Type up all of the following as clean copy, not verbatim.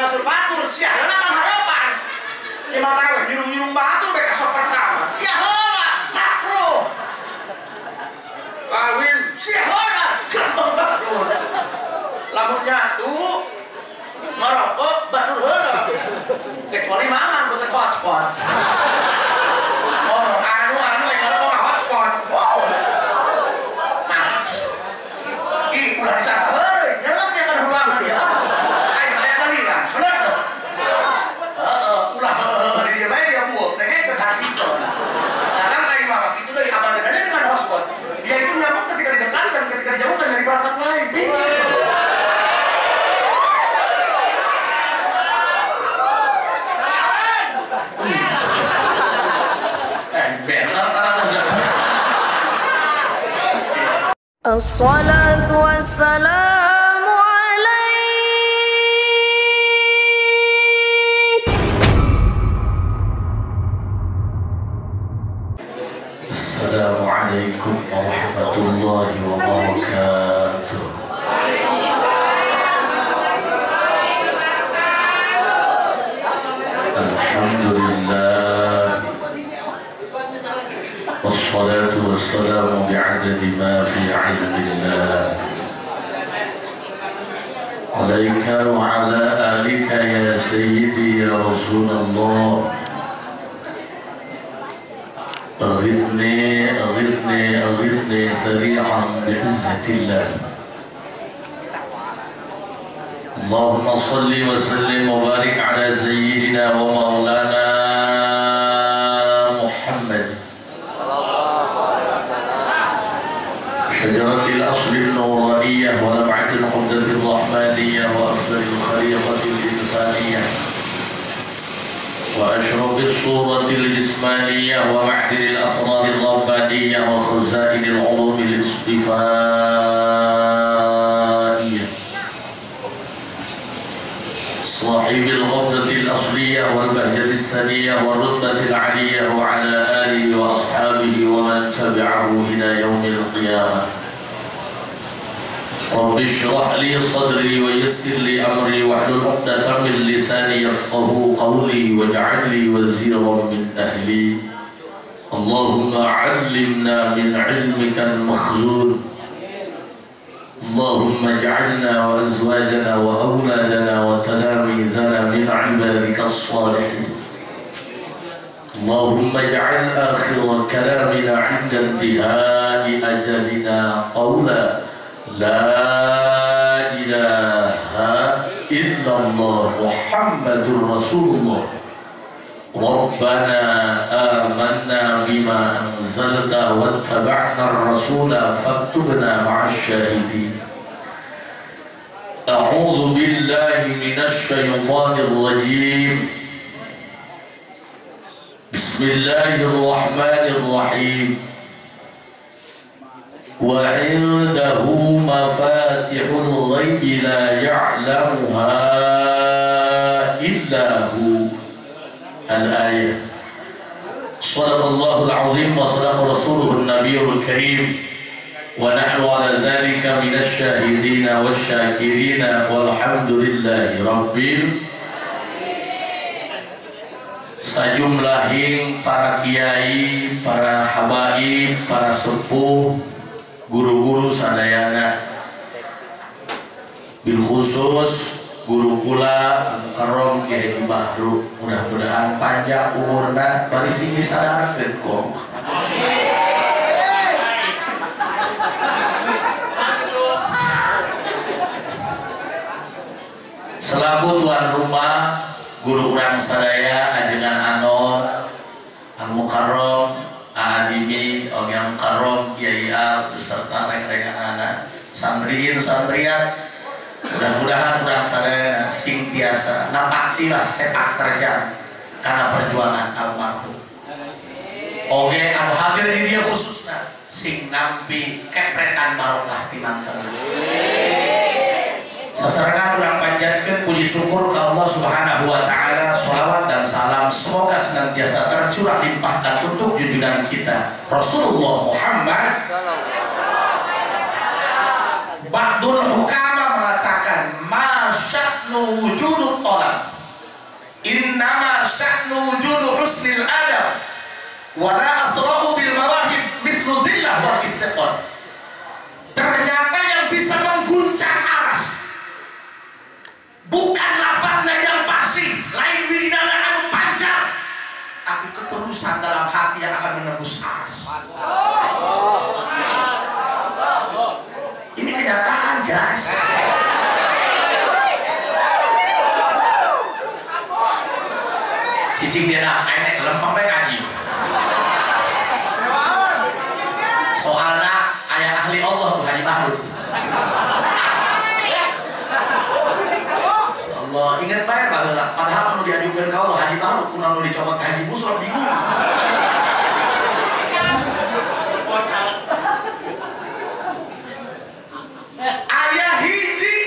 ngasur batur sia heula pangharapan. Lima tarawih nyurung-nyurung batur bae ka sok pertama. Sia heula makruh. Kawin sia heula gembeng batur. Lamun nyatu ngarokok batur heula. Kecuali mamang bener hotspot. Oh, anu yang ngarokok hotspot. Wow. Nah, ih ulah disangka nyelepnya kan ruangan ya. Ayo aya balikan, bener tuh. Heeh, ulah di dieu bae dia buuk, nengek berhati tuh. Nah, kan kayak mamang itu dari apa bedanya dengan hotspot? Dia itu nyamuk ketika didekatkan, ketika dijauhkan dari perangkat lain. Assalatu wassalamu alaik. Assalamualaikum warahmatullahi wabarakatuh. Alhamdulillah. Wassalatu wassalamu bi'adadi ma fi ilmillah alaika wa ala alika ya sayyidi ya Rasulullah. Aghithni aghithni aghithni sari'an bi'izzatillah. Allahumma salli wa sallim wa barik ala sayyidina wa maulana Muhammad شجرة الأصل النورانية ونبعة القبضة الرحمانية وأفضل الخليقة الإنسانية وأشرف الصورة الجسمانية ومعدن الأسرار الربانية وخزائن العلوم الاصطفائية صاحب القبضة الأصلية والبهجة السنية والرتبة العلية وعلى آله وأصحابه ومن تبعه إلى يوم القيامة. رب اشرح لي صدري ويسر لي أمري واحلل عقدة من لساني يفقه قولي واجعل لي وزيرا من أهلي. اللهم علمنا من علمك المخزون. اللهم اجعلنا وأزواجنا وأولادنا وتلاميذنا من عبادك الصالحين. اللهم اجعل آخر كلامنا عند انتهاء أجلنا قولا لا إله إلا الله محمد رسول الله. ربنا آمنا بما أنزلت واتبعنا الرسول فاكتبنا مع الشاهدين. أعوذ بالله من الشيطان الرجيم. بسم الله الرحمن الرحيم. وعنده مفاتح الغيب لا يعلمها إلا هو. الآية. صدق الله العظيم وصدق رسوله النبي الكريم ونحن على ذلك من الشاهدين والشاكرين والحمد لله رب. Sajumlahing para kiai, para habaib, para sepuh, guru-guru sadayana, bil khusus guru kula Mukarrom Kiai Haji Bahru, mudah-mudahan panjang umurna bari sing disadarkeun kok. Selaku tuan rumah guru urang sadaya ajengan anon Al Mukarrom Adimi Om yang Mukarrom Kiai Al beserta reng-renganana santriin santriat, mudah-mudahan urang sadaya sing tiasa napaktilah sepak terjang karena perjuangan almarhum. Oge anu hadir di dieu khususna sing nampi kepretan barokah ti mantena. Sasarengan urang panjatkeun puji syukur ka Allah Subhanahu wa taala, sholawat dan salam semoga senantiasa tercurah limpahkan untuk junjungan kita Rasulullah Muhammad. Ba'dul hukama mengatakan ma sya'nu wujudut talab. ahsanu wujudu husnil adab wa la asra'u bil mawahib mithlu dhillah wal istiqan. Ternyata yang bisa mengguncang aras bukan lafadznya yang pasti, lain wiridana anu panjang, tapi keterusan dalam hati yang akan menembus aras. Ini kenyataan, guys. Cicing dia dah, enek lempeng bae ngaji. Soalna aya ahli Allah tuh Haji Bahrul. Allah ingat bae baheula, padahal anu diajukeun ka Allah Haji Bahrul kunaon nu dicopot ka Haji Busro bingung. Aya hiji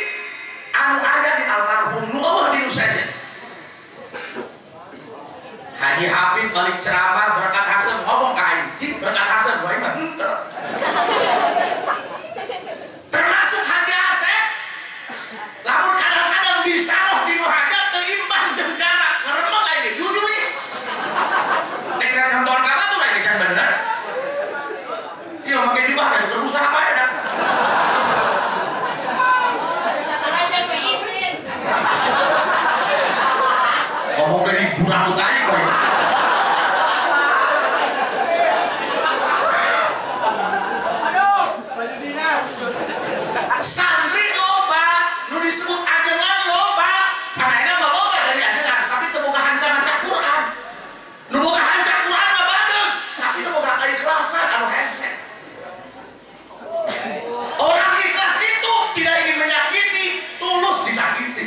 anu aya di almarhum nu eueuh di nu sejen. Haji Hafid balik ceramah berkat Hasan ngomong ka aing, "Cik, berkat Hasan wae mah henteu." Termasuk Haji Asep. Lamun kadang-kadang disaroh di nu hajat teu imbang jeung jarak, ngeremeg aing jujur ieu. Nek kantor ka batur aing can bener. Ieu make jubah teh berusaha bae dah. Ngomong dari burak aing kowe. Santri loba, nu disebut ajengan loba, pakainya mah loba dari ajengan, tapi teu boga hanca-hanca Quran. Nu boga hanca Quran mah badeug, tapi teu boga keikhlasan anu hese. Orang ikhlas itu tidak ingin menyakiti, tulus disakiti.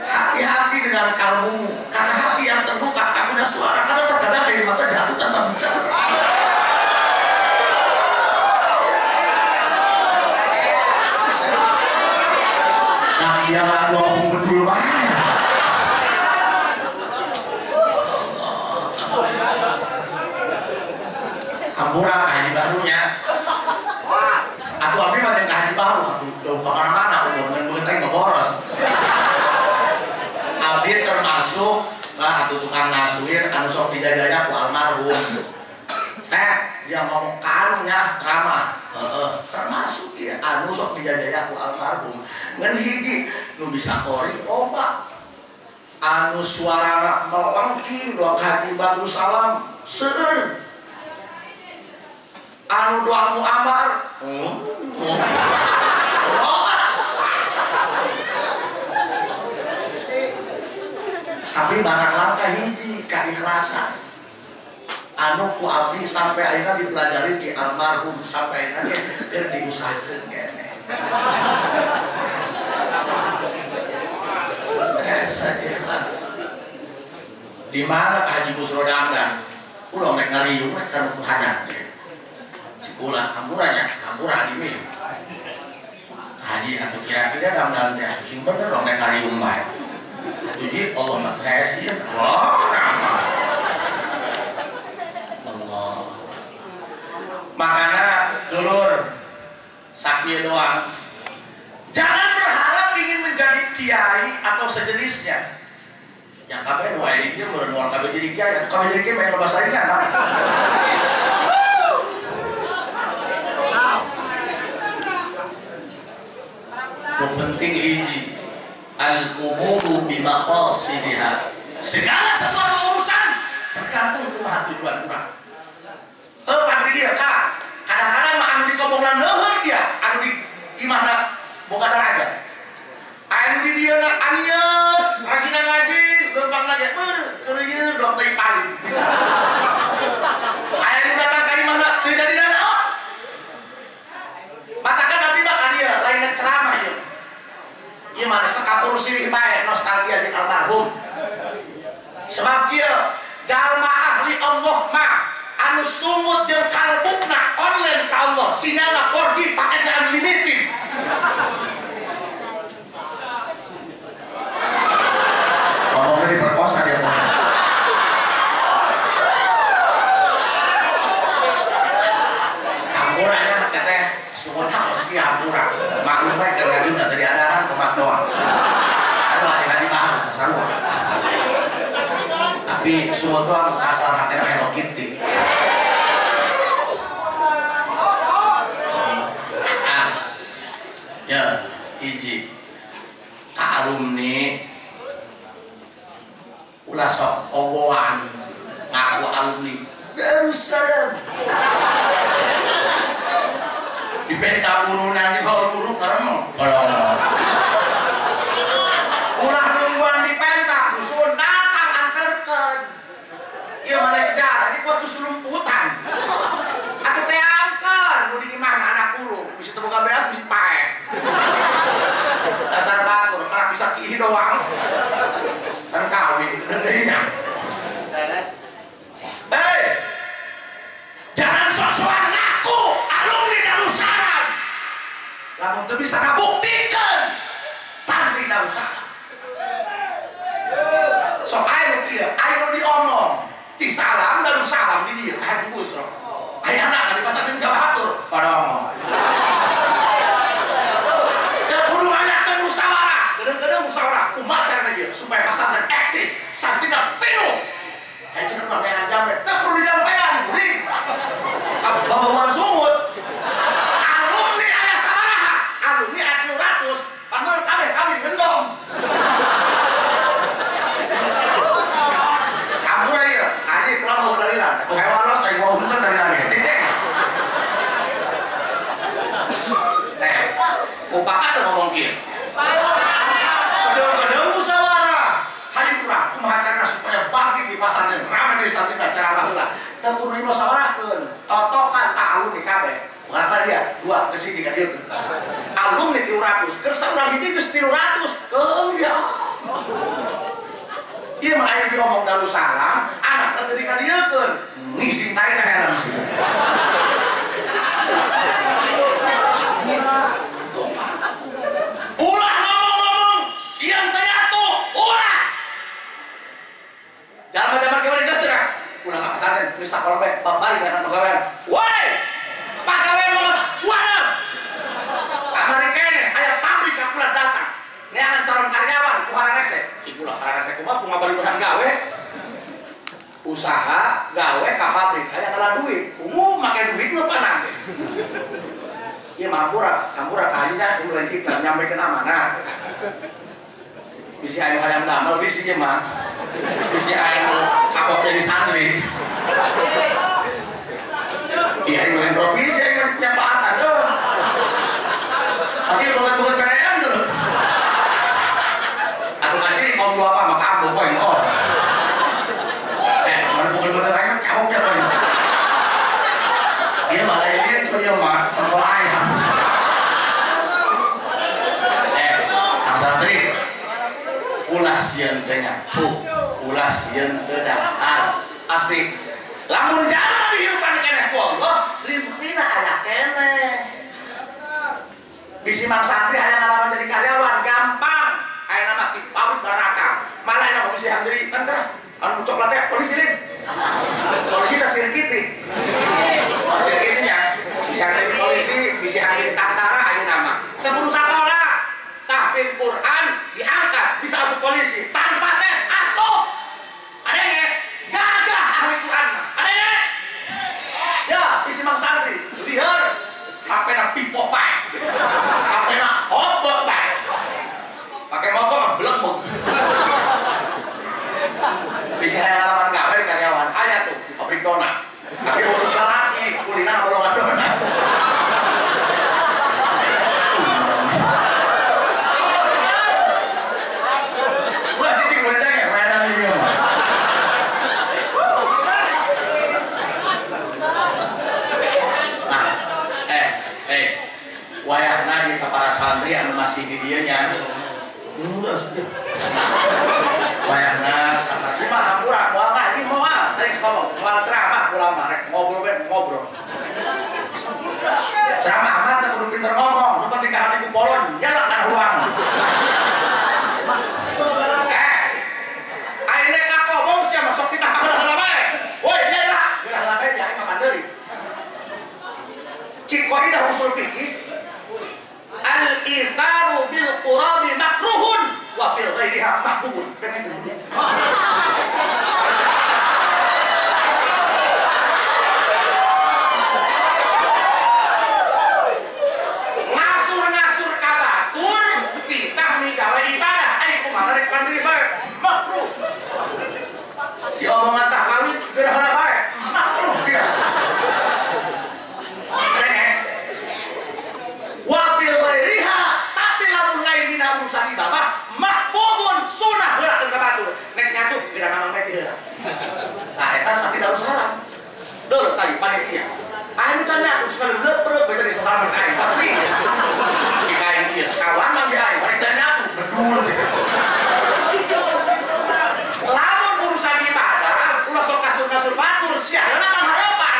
Hati-hati dengan kalbumu, karena hati yang terbuka tak punya suara, karena terkadang air mata jatuh tanpa bicara. Nah, dia mah ngomong bedul banget. Hampura haji barunya. Aku abdi mah jeung haji baru, aku jauh ke mana-mana, udah main-main lagi ngeboros. Abdi termasuk lah atuh tukang naswir anu sok dijajanya ku almarhum. Saya dia ngomong karunya ramah. Heeh, termasuk ieu anu sok dijajanya ku almarhum. Ngan hiji nu bisa kori loba. Anu suarana melengking doa Haji Badrus Salam seueur. Anu doa Muammar loba. Tapi barang langka hiji keikhlasan anu ku abdi sampai akhirnya dipelajari di almarhum sampai akhirnya ge diusahakeun keneh. Esa ikhlas. Di mana Haji Busro dangdan? Ulah mek ngariung mek kan hadap ge. Ulah hampuranya, hampura di mih. Haji atuh kira-kira dangdan teh sing bener dong mek ngariung bae. Jadi Allah mah hese ieu. Wah, Allah. Makanya dulur sakieu doang. Jangan berharap ingin menjadi kiai atau sejenisnya. Yang kabeh wae ieu mun moal kabeh jadi kiai, kabeh jadi kiai banyak bahasa saingan. Nu penting hiji, al-umuru bimaqasidiha. Segala sesuatu urusan tergantung kumaha tujuan urang. Pangri dia ka, kadang-kadang mah anu dikomongan leuheung dia, anu di imahna boga daraja. Anu di dieu na anies, rajina ngaji, leumpang ge beur, keureuyeun dong teuing paling. Bisa. Aya nu datang ka imahna teu jadi nanaon. Matakan abdi mah ka dieu lain ceramah ieu. Ieu mah sekapur sirih bae nostalgia jeung almarhum. Sebab ieu jalma ahli Allah mah anu sumut jeung kalbukna online ka Allah, sinyalna 4G paketna unlimited. Ngomongnya diperkosa dia mah. Hampuranya teteh Semua harus dihampura. Maklum bae keur ngajuna tadi adahan komat doang. Sarua jeung ngaji baru sarua. Tapi semua doang kasar hatena Hello Kitty. Ah. Ya, hiji. Ka alumni ulah sok oboan ngaku alumni Darussalam. Di penta urunan di hall guru karem kolong. Ulah nungguan di penta dusun datang anterkeun. Ieu malaikat ini kuat sulumputan. Atuh teh angkeun nu di imah anak guru bisa teu boga beas bisa paeh. Dasar batur karena bisa kiih doang. Kan kawin deui nya. Hei, jangan sok-sokan ngaku alumni Darussalam. Lamun teu bisa ngabuktikeun santri Darussalam. Sok aya nu kieu, aya nu diomong. Cisalam Darussalam di dieu aya ku Busro. Aya anak di pasar ka batur padahal. Kudu aya musyawarah, gedeng-gedeng musyawarah kumaha carana ieu supaya pasantren eksis, santrina penuh. Ayo cenah pakaian jampe, teu perlu dijampean, gurih. Babawan sumut. Alumni aya sabaraha? Alumni aya 300, panggil kabeh kawin gendong. Kamu ieu, haji kula mau dalilan. Hewan los aing mau henteu dalilan titik. Teh, upakat teu ngomong kieu. Gedeng-gedeng musyawarah. Hayu urang kumaha carana supaya bangkit di pasantren, rame di santri cara baheula. Teu kudu dimusyawarahkeun, totokan ka alumni kabeh. Bukan apa dia? Dua ke sini ka dieu. Alumni 300, keur saurang hiji geus 300. Keung ya. Ieu mah aya diomong Darussalam, anakna teu dikadieukeun. Ngising tae ka helm sih. Ulah ngomong-ngomong, siang teh atuh, ulah. Zaman-zaman kemarin geus cenah. Ulah ka pasantren, geus sakola bae, babari kana pagawean. Woi! Pagawean mah waduh. Kamari keneh aya pabrik ka kula datang. Neangan calon karyawan ku hararese. Cik ulah hararese kumaha kumaha baluhan gawe. Usaha gawe ka pabrik aya ngalah duit. Umum make duit mah panang teh. Ieu mah hampura, hampura ka mulai kita nyampekeun amanah. Bisi aya hayang damel bisi ieu mah. Bisi aya nu kapok jadi santri. Iya, aing lain provisi aing nyapaatan deuh. Tapi bukan-bukan karean dulu. Atuh kaciri mau dua apa maka ambo poin oh. Mana bukan-bukan aing caboknya poin. Ieu mah lain itu ieu mah sempol ayam. Santri ulah sieun teh nyapu, ulah sieun teu dahar. Asli lamun jalma dihirupan keneh ku Allah, rezekina aya keneh. Bisi mang santri hayang ngalaman jadi karyawan gampang. Ayeuna mah di pabrik baraka. Malah aya polisi yang deui kan teh anu coklat teh polisi lin. Polisi teh sirkiti. Sirkiti nya bisa jadi polisi, bisa jadi tentara ayeuna mah. Teu kudu sakola. Tahfiz Quran diangkat bisa asup polisi tanpa tes asup. Ada yang gagah ahli Quran mah. Ada yang ya isi mang santri lieur HP na pipo pae. HP na opo pae. Pakai motor blek. Bisa halaman gawe karyawan aya tuh di pabrik donat. Tapi khusus laki kulina bolongan donat. Wayahna di para santri anu masih di dieu nya. Wayahna ieu mah hampura moal ngaji moal tadi ngomong moal ceramah ulama rek ngobrol we ngobrol. Ceramah mah teh kudu pinter ngomong, nu penting ka hati ku polon nyalak ka ruang. Ayeuna ka ngomong sia masuk kita paheula bae. Woi dia lah, geura bae dia mah pandeuri. Cik kok usul fikih qurabi makruhun wa fil ghairiha mahbubun. Ngasur-ngasur ka batur titah migawe ibadah ai kumaha rek pandiri bae makruh. Diomongan tah kawin geura heula bae makruh dia. Wa fil ghairiha tapi lamun lain dina urusan ibadah mahbubun sunah heula ka batur nek nyatu geura mamang teh heula. Nah eta sapi Darussalam. Deur tadi panitia. Anu can nyatu sekali leupeut bae tadi sasalaman ka aing. Tapi si kain ieu sawan mah aing bari teu nyatu bedul. Lamun urusan ibadah ulah sok kasur-kasur batur sia heula mangharepan.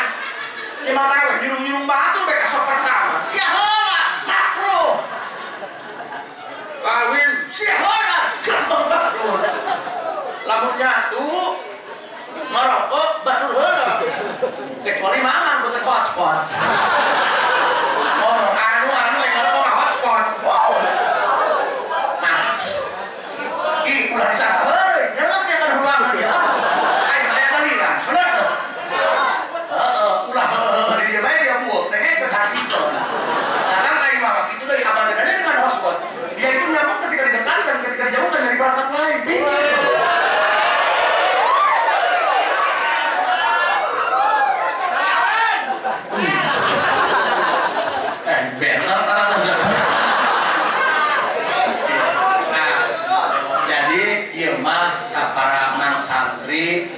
Lima tarawih nyurung-nyurung batur bae ka sok pertama. Sia heula makruh. Kawin sia heula gampang batur. Lamun nyatu ngerokok batur heula. Kecuali mamang bukan hotspot. Oh, anu yang ngerokok hotspot. Wow. Nah, ih ulah disangka nyelem ya kana ruangan ya. Aing aya balikan, bener tuh? Heeh, ulah di dieu bae dia buuk, nek berhati tuh. Nah, kan aing mah itu dari apa bedanya dengan hotspot? Dia itu nyamuk ketika didekatkan, ketika dijauhkan dari perangkat lain. Santri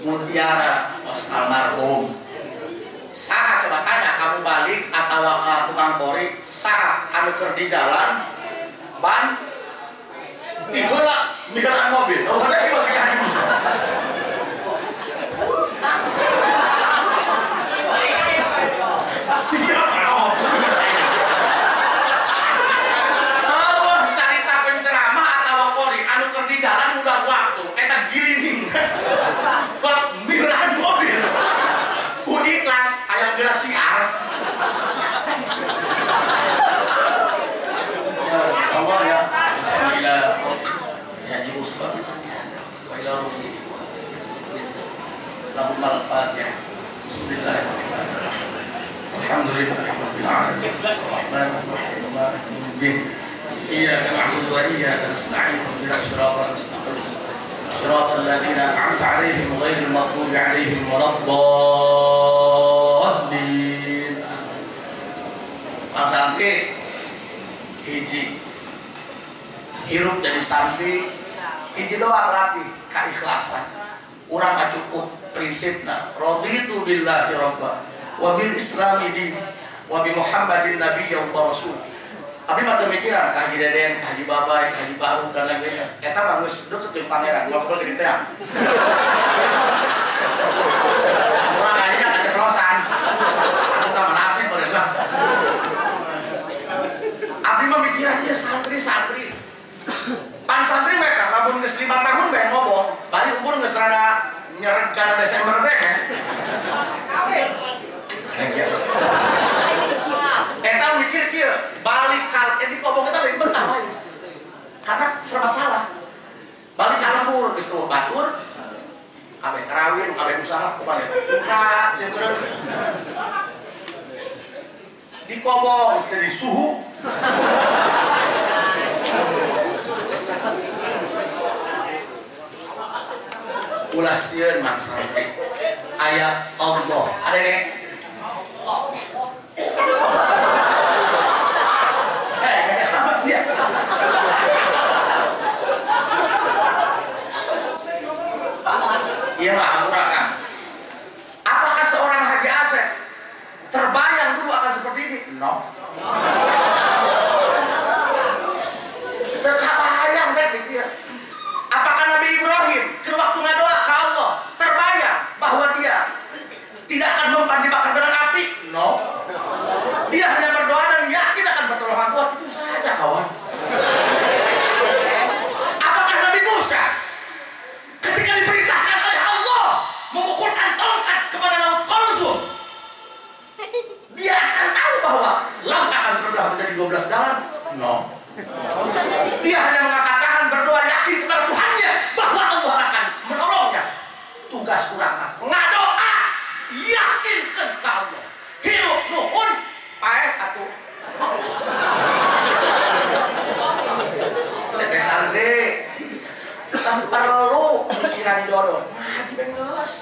mutiara kos almarhum. Saha coba tanya kamu balik atau ke tukang pori, saha anu keur di jalan ban diheula mihelaan mobil. Oh, ada ieu bagi haji. Siap oh. Carita penceramah atau pori anu keur di jalan udah waktu eta gilining buat mihelaan mobil. Ku ikhlas aya geura siar. Insyaallah ya. Bismillah. Ya diusbah wa ila ruhi. Lahum al-Fatihah. Bismillahirrahmanirrahim. Alhamdulillahirabbil alamin. Arrahmanir rahim. Maliki yaumiddin. Iyyaka na'budu wa iyyaka nasta'in. Ihdinas siratal mustaqim. Siratal ladzina an'amta 'alaihim ghairil maghdubi 'alaihim waladdallin. Bang santri hiji hirup jadi santri hiji doang latih keikhlasan. Urang mah cukup prinsipna raditu billahi rabba wa bil islami din wa bi Muhammadin nabiyya wa rasul. Abi mah teu mikiran ka Haji Deden, ka Haji Babay, ka Haji Baru dan lain-lainnya. Eta mah geus deukeut jeung pangeran, ngobrol di teh. Urang ayeuna kaceplosan. Aku tah nasib bae lah. Abi mah mikiran ieu santri-santri. Pan santri mereka lamun geus 5 tahun bae ngobong, bari umur geus rada nyereg kana Desember teh. Eta mikir kieu, balik kal di kobong eta leuwih betah lain. Karena serba salah. Balik ka lembur geus eueuh batur, kabeh karawin, kabeh usaha kumaha. Buka jeung beureum. Di kobong geus jadi suhu. Ulah sieun mang santri. Aya Allah. Ada nek? Iya mah ampura kan. Apakah seorang Haji Asep terbayang dulu akan seperti ini? No. Terkabayang deh pikir. Apakah Nabi Ibrahim ke waktu ngadoa ke Allah terbayang bahwa dia tidak akan mempan dibakar dengan api? No. Dia hanya berdoa dan yakin akan pertolongan Tuhan, itu saja kawan. Apakah Nabi Musa ketika diperintahkan oleh Allah memukulkan tongkat kepada laut Kolsum, dia akan tahu bahwa laut akan terbelah berubah menjadi 12 jalan? No. Dia hanya mengangkat tangan berdoa yakin kepada Tuhannya bahwa Allah akan menolongnya. Tugas urang ngadoa yakinkan ke Allah. Hirup nuhun paeh atuh Allah. Teteh santri tak perlu pikiran jodoh. Nah, geus.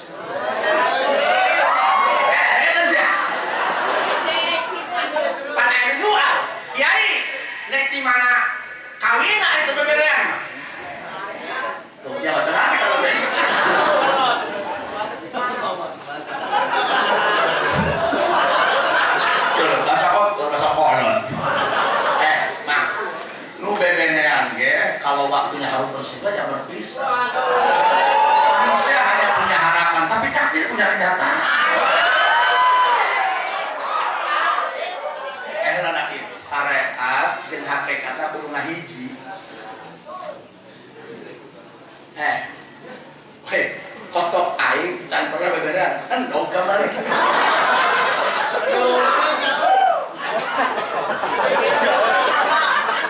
Kiai nek di mana kawin itu beberean mah. Tuh, ya betul kalau be. Tuh, bahasa kotor, bahasa konon. Mang, nu beberean ge kalau waktunya harus berpisah ya berpisah. Manusia hanya punya harapan, tapi takdir punya kenyataan. Syariat jeung hakikatna kudu ngahiji. Weh, kotok aing can pernah beberean, endog kamari.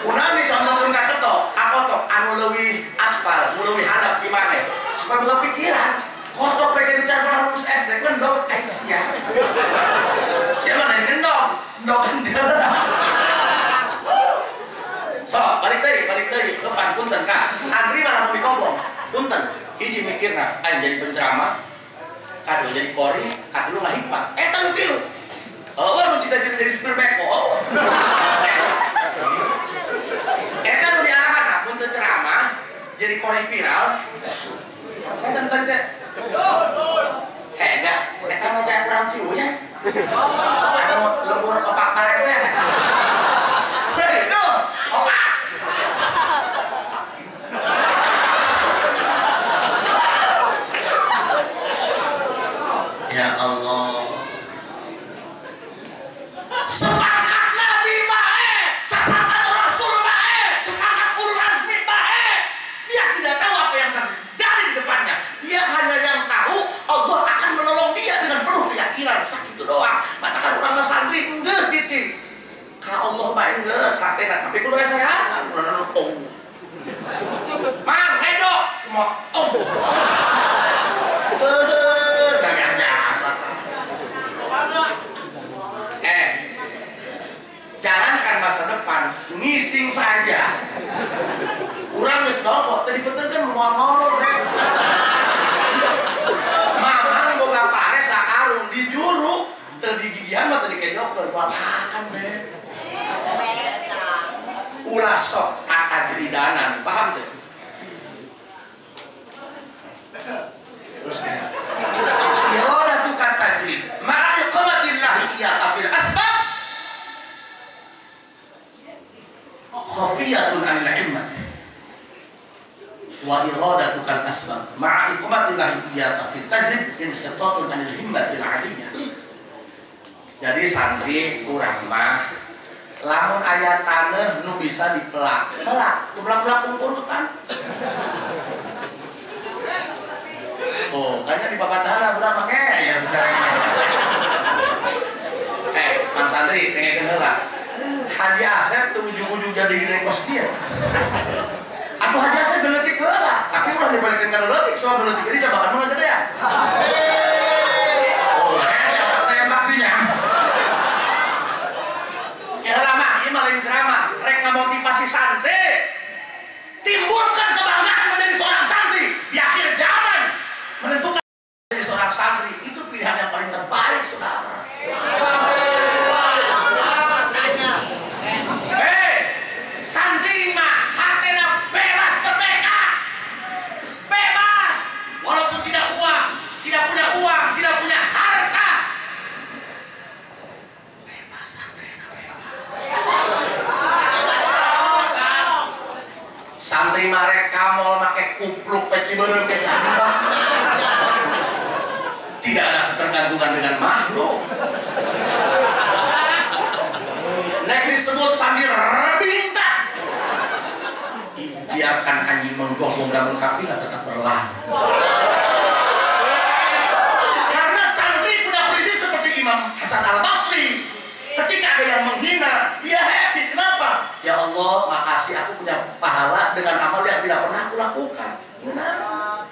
Kunaon dicontohkeun ka ketok, ka kotok anu leuwih aspal, nu leuwih handap di maneh. Supaya boga pikiran, kotok pengen can pernah lulus SD, endog aing sia. Sia mah lain endog, endog dia. So, balik deui, lepan punten ka. Santri mah lamun dikobong, punten. Hiji mikirna, aing jadi penceramah, kadua jadi kori, katilu ngahikmat. Eta nu tilu. Oh, nu cita-cita jadi supir beko. Oh. Eta nu diarahan mun teu ceramah, jadi kori viral. Eta nu tadi teh. Heh, enggak, eta mah cai urang Ciwuy ya. Anu lembur opak pare teh. Hei, tuh, opak. Ya Allah. Sepakat Nabi bae, sepakat Rasul bae, sepakat Ulul Azmi bae. Dia tidak tahu apa yang terjadi di depannya. Dia hanya yang tahu Allah akan menolong dia dengan penuh keyakinan. Sakitu doang. Matakan urang mah santri geus titik. Ka Allah bae geus hatena tapi kudu aya sehat. Oh. Mang edo kumaha oh. Jangankan masa depan, ngising saja. Urang geus kok tadi penting kan moal-moal. Mamang boga pare sakarung dijuru, teu digigihan mah teu dikejokeun, makan be. Ulah sok katajridanan, paham teu? Terus ya. Iradatu katajrid, ma'a iqamatillahi iyyaka fil asbab. Khafiyatun anil himmat wa iradatukal asbab ma'a iqamatillahi iyyaka fit tajrid inhitatun anil himmatil aliyah. Jadi santri urang mah lamun aya taneuh nu bisa dipelak, pelak, pelak-pelak urutan. Oh, kayaknya di papatahan urang mah ya sekarang. Mang santri dengekeun heula. Haji Asep tuh ujung-ujung jadi gede kos dia. Atau Haji Asep geletik heula, tapi ulah dibalikeun ka leutik, soal geletik ini cabakan mah gede ya. Oh, siapa saya maksinya. Ya lama, ieu mah lain ceramah, rek ngamotivasi santri. Timbulkan kebanggaan menjadi seorang santri di akhir zaman. Menentukan menjadi seorang santri itu pilihan yang paling terbaik, saudara. Santri mah hatena bebas merdeka. Bebas walaupun tidak uang, tidak punya uang, tidak punya harta. Bebas hatena bebas. Santri mah rek kamol make kupluk peci beureum ge. Tidak ada ketergantungan dengan makhluk. Nek disebut santri rebinta. Biarkan anjing menggonggong namun kafilah tetap berlari. Karena santri punya prinsip seperti Imam Hasan Al Basri. Ketika ada yang menghina, dia happy. Allah, makasih aku punya pahala dengan amal yang tidak pernah aku lakukan. Nah.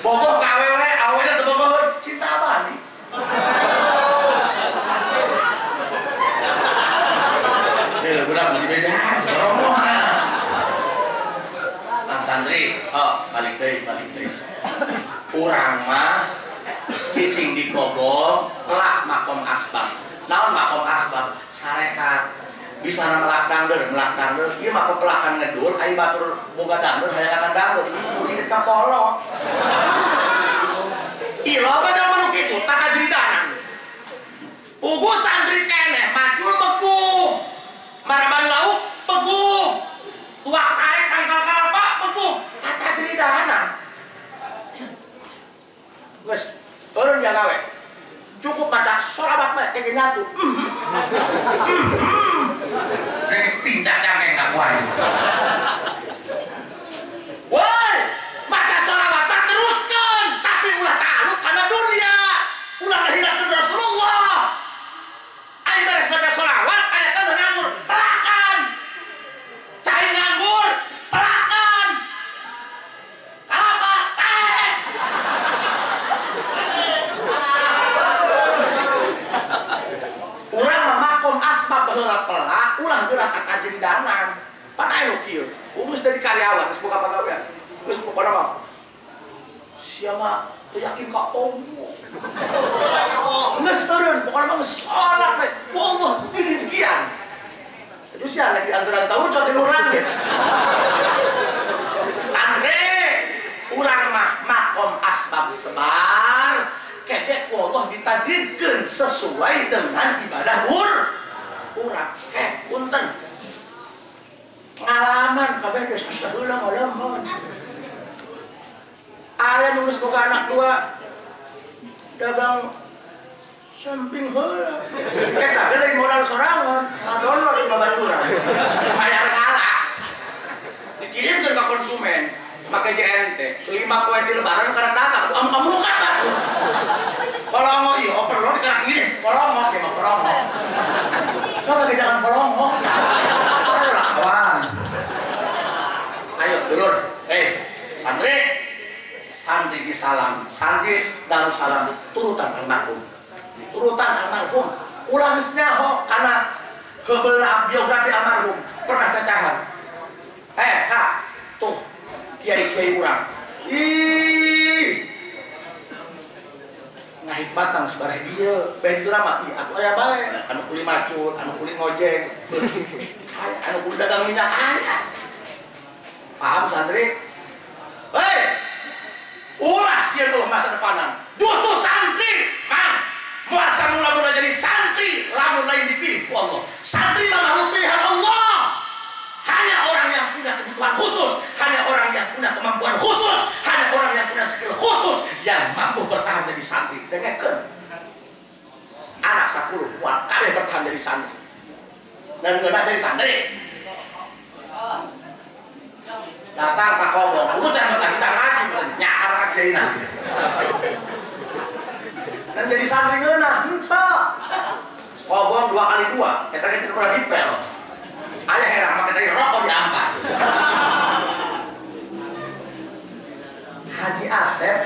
Bogoh ka awewe, awena teu bogoh, cinta abadi. Nih, budak lagi beja, romoh. Bang santri, oh, balik deui, balik deui. Urang mah cicing di kobong, pelak makom asbab. Naon makom asbab? Sarekat. Bisa melak dangdeur, ieu mah pepelakan ngedul, ai batur boga dangdeur hayang dangdeur. Ieu ka polok. Ieu loba jalma nu kitu, takajridanan. Puguh santri keneh, macul beguh. Maraban lauk beguh. Tuak taek tangkal kalapa beguh. Takajridanan. Geus, eureun gawe. Cukup maca sholawat mah kayak nyatu. Ini tindak cangkeng aku aja. Woi, maca sholawat mah teruskan, tapi ulah ta'aluk karena dunia, ulah ngehinakeun Rasulullah. Ayo beres maca sholawat, aya teh nganggur, pelakan. Cai nganggur, pelakan. Kalapa teh. Urang mah makom asbab baheula pelak, ulah geura kakajridanan. Pan aya nu kieu, geus jadi karyawan, geus boga pagawean. Geus pokona mah sia mah teu yakin ka Allah. Geus eureun, pokona mah geus salat we. Ku Allah diri sekian. Terus sia lagi anturan tahu coy urang ge. Santri, urang mah makom asbab sebar. Kedek ku Allah ditajidkeun sesuai dengan ibadah urang. Punten. Pengalaman kabeh geus susah heula ngalaman. Aya nu geus boga anak dua dagang samping heula. Eta ge lain modal sorangan, ngadownload di babaturan. Bayar kalah. Dikirimkeun ka konsumen make JNT 5 poe di lebaran karena datang amukan batu. Polongo ieu overload karena ngirim polongo ge mah polongo. Coba ge jangan polongo. Ayo lawan. Ayo dulur. Santri. Santri di salam, santri Darussalam turutan almarhum. Turutan almarhum. Ulah geus nyaho kana heubeulna biografi almarhum pernah cacahan. Kak, tuh kiai-kiai urang. Ih. Ngahikmatan sebareh dieu, bae ditu mah atuh aya bae, anu kuli macul, anu kuli ngojek. Aya anu kuli dagang minyak aya. Paham santri? Hei. Ulah sieun tuh masa depanan. Duh santri, mang. Moal samula-mula jadi santri, lamun lain dipilih ku Allah. Santri mah makhluk pilihan Allah. Hanya orang yang punya kebutuhan khusus, hanya orang yang punya kemampuan khusus, hanya orang yang punya skill khusus yang mampu bertahan jadi santri. Dengekeun. Anak 10 moal kabeh bertahan jadi santri. Dan ngeunah jadi santri. Datang ka kobong, lu jangan kita ngaji, nyakar kiai nanti. Dan jadi santri ngeunah, henteu. Kobong 2 kali 2, eta ge kurang dipel. Aya herang make tadi rokok diangkat. Haji Asep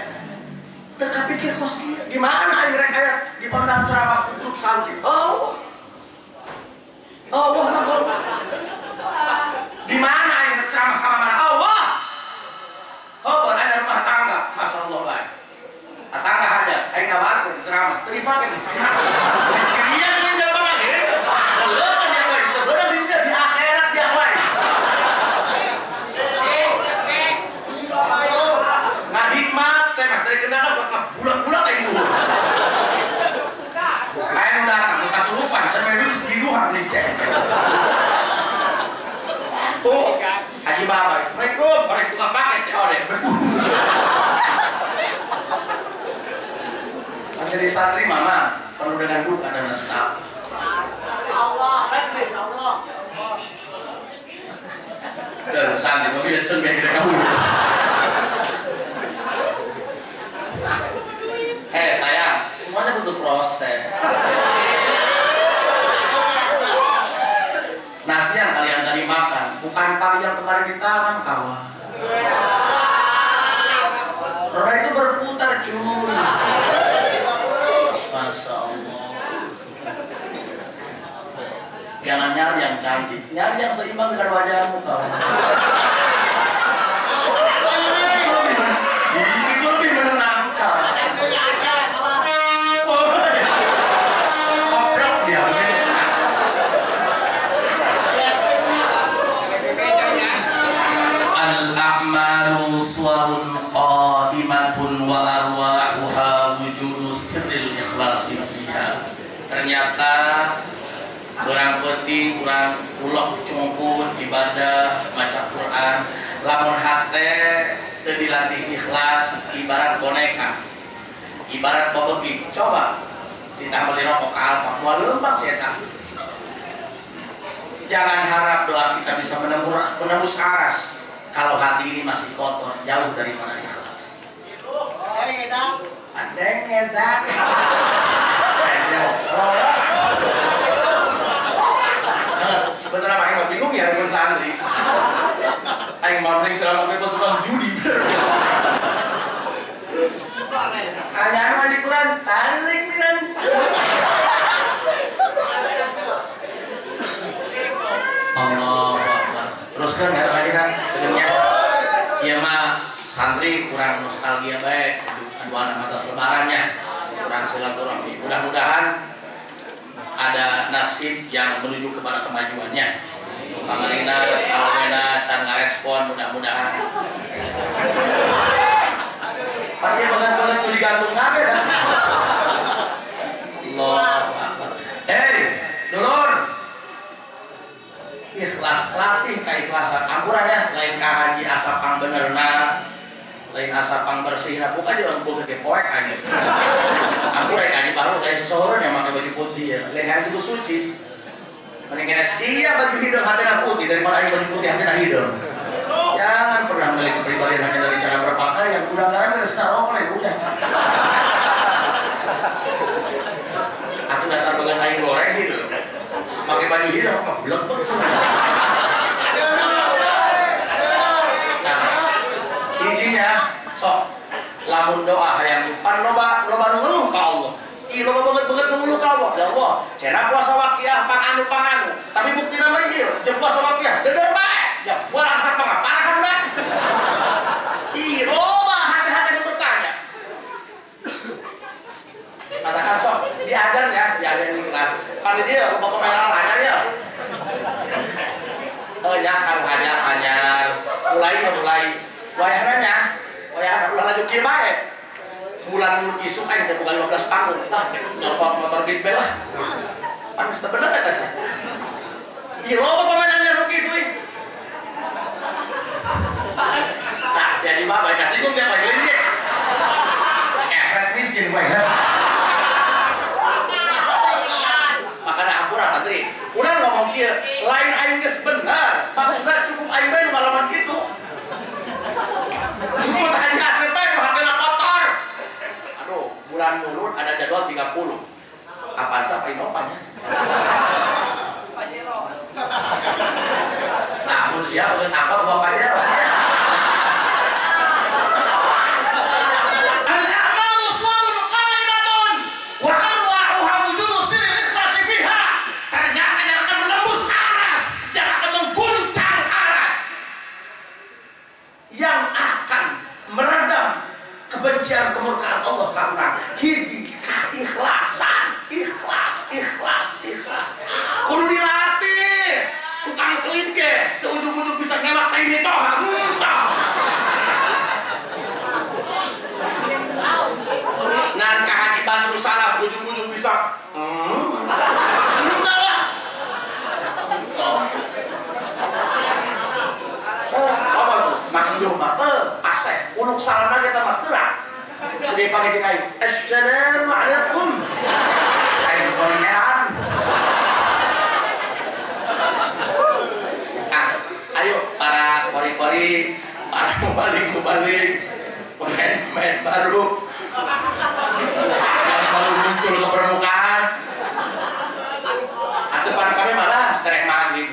teu kapikir kos kieu. Di mana aing rek aya dipondang ceramah grup santri. Oh. Allah Allah. Di mana aing ceramah ka mana? Allah. Oh, ada rumah tangga, masyaallah bae. Tangga hajat, aing ngabarkeun ceramah, teu dipake. Dikirian dengan jawaban lagi. Leuleun dia wae, teu beurang di dunia, di akhirat dia wae. Ngahikmat saya mah tadi kenal bulat-bulat aing luhur. Aing datang kasurupan, cenah geus giduhan nih. Tuh, Haji Baba, Assalamualaikum, orang tukang pakai COD. Menjadi santri mama penuh dengan duka dan nestapa. Allah, Allah. Dan santri, tapi dia cengkeh tidak kahul. Sayang, semuanya butuh proses. Nasi yang kalian tadi makan Bukan pali yang kemarin di taman kawan. Roda itu berputar cuy. Masya Allah. Jangan nyari yang cantik, nyari yang seimbang dengan wajahmu kawan. Itu lebih menenangkan. Koprok dia. Al-a'malu suwarun qaimatun wa arwahuha wujudu sirril ikhlasi fiha. Ternyata kurang penting, kurang ulok cungkun ibadah, maca Quran, lamun hate teu dilatih ikhlas ibarat boneka, ibarat bobegi. Coba ditah beli rokok ka Alfa, moal leumpang si eta. Jangan harap doa kita bisa menembus aras kalau hati ini masih kotor, jauh dari mana ikhlas. Andeng edan. Sebenarnya aing mah bingung ya dengan santri. Aing mah mending ceramah ke tukang judi. Anyar mah kurang tarik kan. Allahu Akbar. Teruskan ya lagi kan gedungnya. Ieu mah santri kurang nostalgia bae aduh anak atas lebarannya. Kurang silaturahmi. Mudah-mudahan ada nasib yang menuju kepada kemajuannya. Kamarina, alwena, can ngarespon, mudah-mudahan. Pasti banget-banget beli gantung kabeh dah. Allahu Akbar. Hei, dulur. Ikhlas, latih keikhlasan. Ampurannya lain ka haji asa pangbenerna, lain asa pangbersihna, bukan aja orang boga ge poek aja. Ampura haji baru kayak seseorang yang pakai baju putih ya, lain haji itu suci. Mending kena siap baju hidung hati putih daripada baju putih hati hidung. Jangan pernah melihat kepribadian hanya dari cara berpakaian. Udah garam dari sekarang lain udah. Aku dasar bagian air goreng gitu. Pakai baju hidung apa belum? Nah, intinya sok lamun doa hayang pan loba loba nu ngeluh ka Allah. Ih loba banget-banget nu ngeluh ka Allah. Ya Allah, cenah puasa waqiah panganu panganu. Tapi buktina mah ieu, jeung puasa waqiah deder bae. Ya, gua langsung pangaparahan bae. Ih loba hati-hati nu bertanya. Katakan sok diajar ya, diajar di kelas. Pan di dieu bapak pemain anyar ya. Oh ya, kan anyar anyar. Mulai mulai wayahna nya. Wayahna ulah laju kieu bae. Bulan mulut isuk aing teh bukan 15 tahun. Lah nyokot motor big bel lah. Pan sebenarnya eta sih. Ih loba pemain anyar nu kitu ih. Nah, si Adi mah bae kasinggung dia bae dia. Kepret miskin bae. Makana hampura santri. Urang ngomong kieu, lain aing geus bener. Maksudna cukup aing bae nu ngalaman kitu. Cukup aing asep bae nu hatena kotor. Aduh, bulan mulud ada jadwal 30. Kapan sampai nopanya? Pajero. Nah, mun siap udah tangkap gua Pajero. Al-a'malu suwarun qaimatun wa arwahuha wujudu sirril ikhlasi fiha. Ternyata yang akan menembus aras, yang akan mengguncang aras, yang akan meredam kebencian kemurkaan Allah karena hiji keikhlasan, ikhlas, ikhlas, ikhlas. Kudu dilatih. Tukang kelit ge, teu ujug-ujug bisa ngemak ka ini toh, entah. Nan ka Haji Badrus Salam ujug-ujug bisa. Entah lah. Oh, apa tuh? Makhluk mah asek, uluk salam aja kita mah gerak. Jadi pakai jeung aing. Assalamualaikum. Aing konean. Ah, ayo para kori-kori, para mubalik-mubalik, pemain-pemain baru yang baru muncul ke permukaan. Atau pada kami malah seterek maghrib.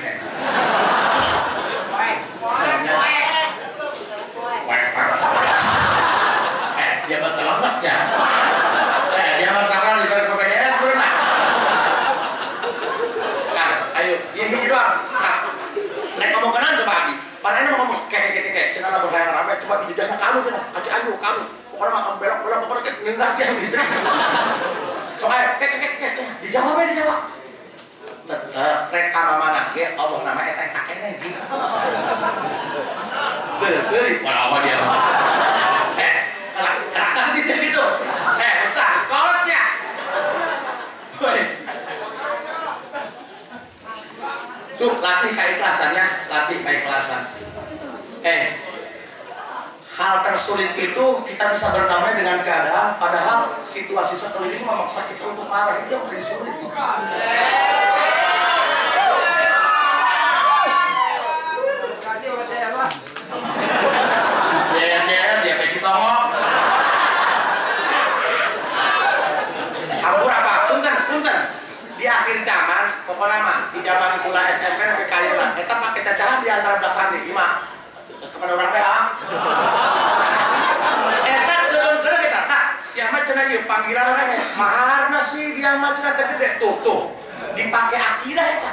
jejahna kamu cenah, ka Cianjur kamu. Pokona mah belok-belok pokona ngeunah tiang listrik. Sok aya kek kek kek dijawab we dijawab. Tetep rek ka mana ge Allah nama eta eta keneh ji. Beuseuh mana dia. Kerasa gitu gitu. Bentar, sekolahnya. Tuh, latih keikhlasannya, latih keikhlasan. Hal tersulit itu kita bisa berdamai dengan keadaan, padahal situasi sekeliling memaksa kita untuk marah, itu yang paling sulit. Dia peci tongok. Ampura Pak, punten, punten. Di akhir zaman, pokoknya mah di zaman kula SMP sampai kayuna, eta pakai cacahan di antara budak santri, ima kepada orang PA. Eta keun-keun kita, nah siapa cenah ieu panggilan reh, maharna sih dia mah cenah teh gede, tuh tuh dipakai akidah eta.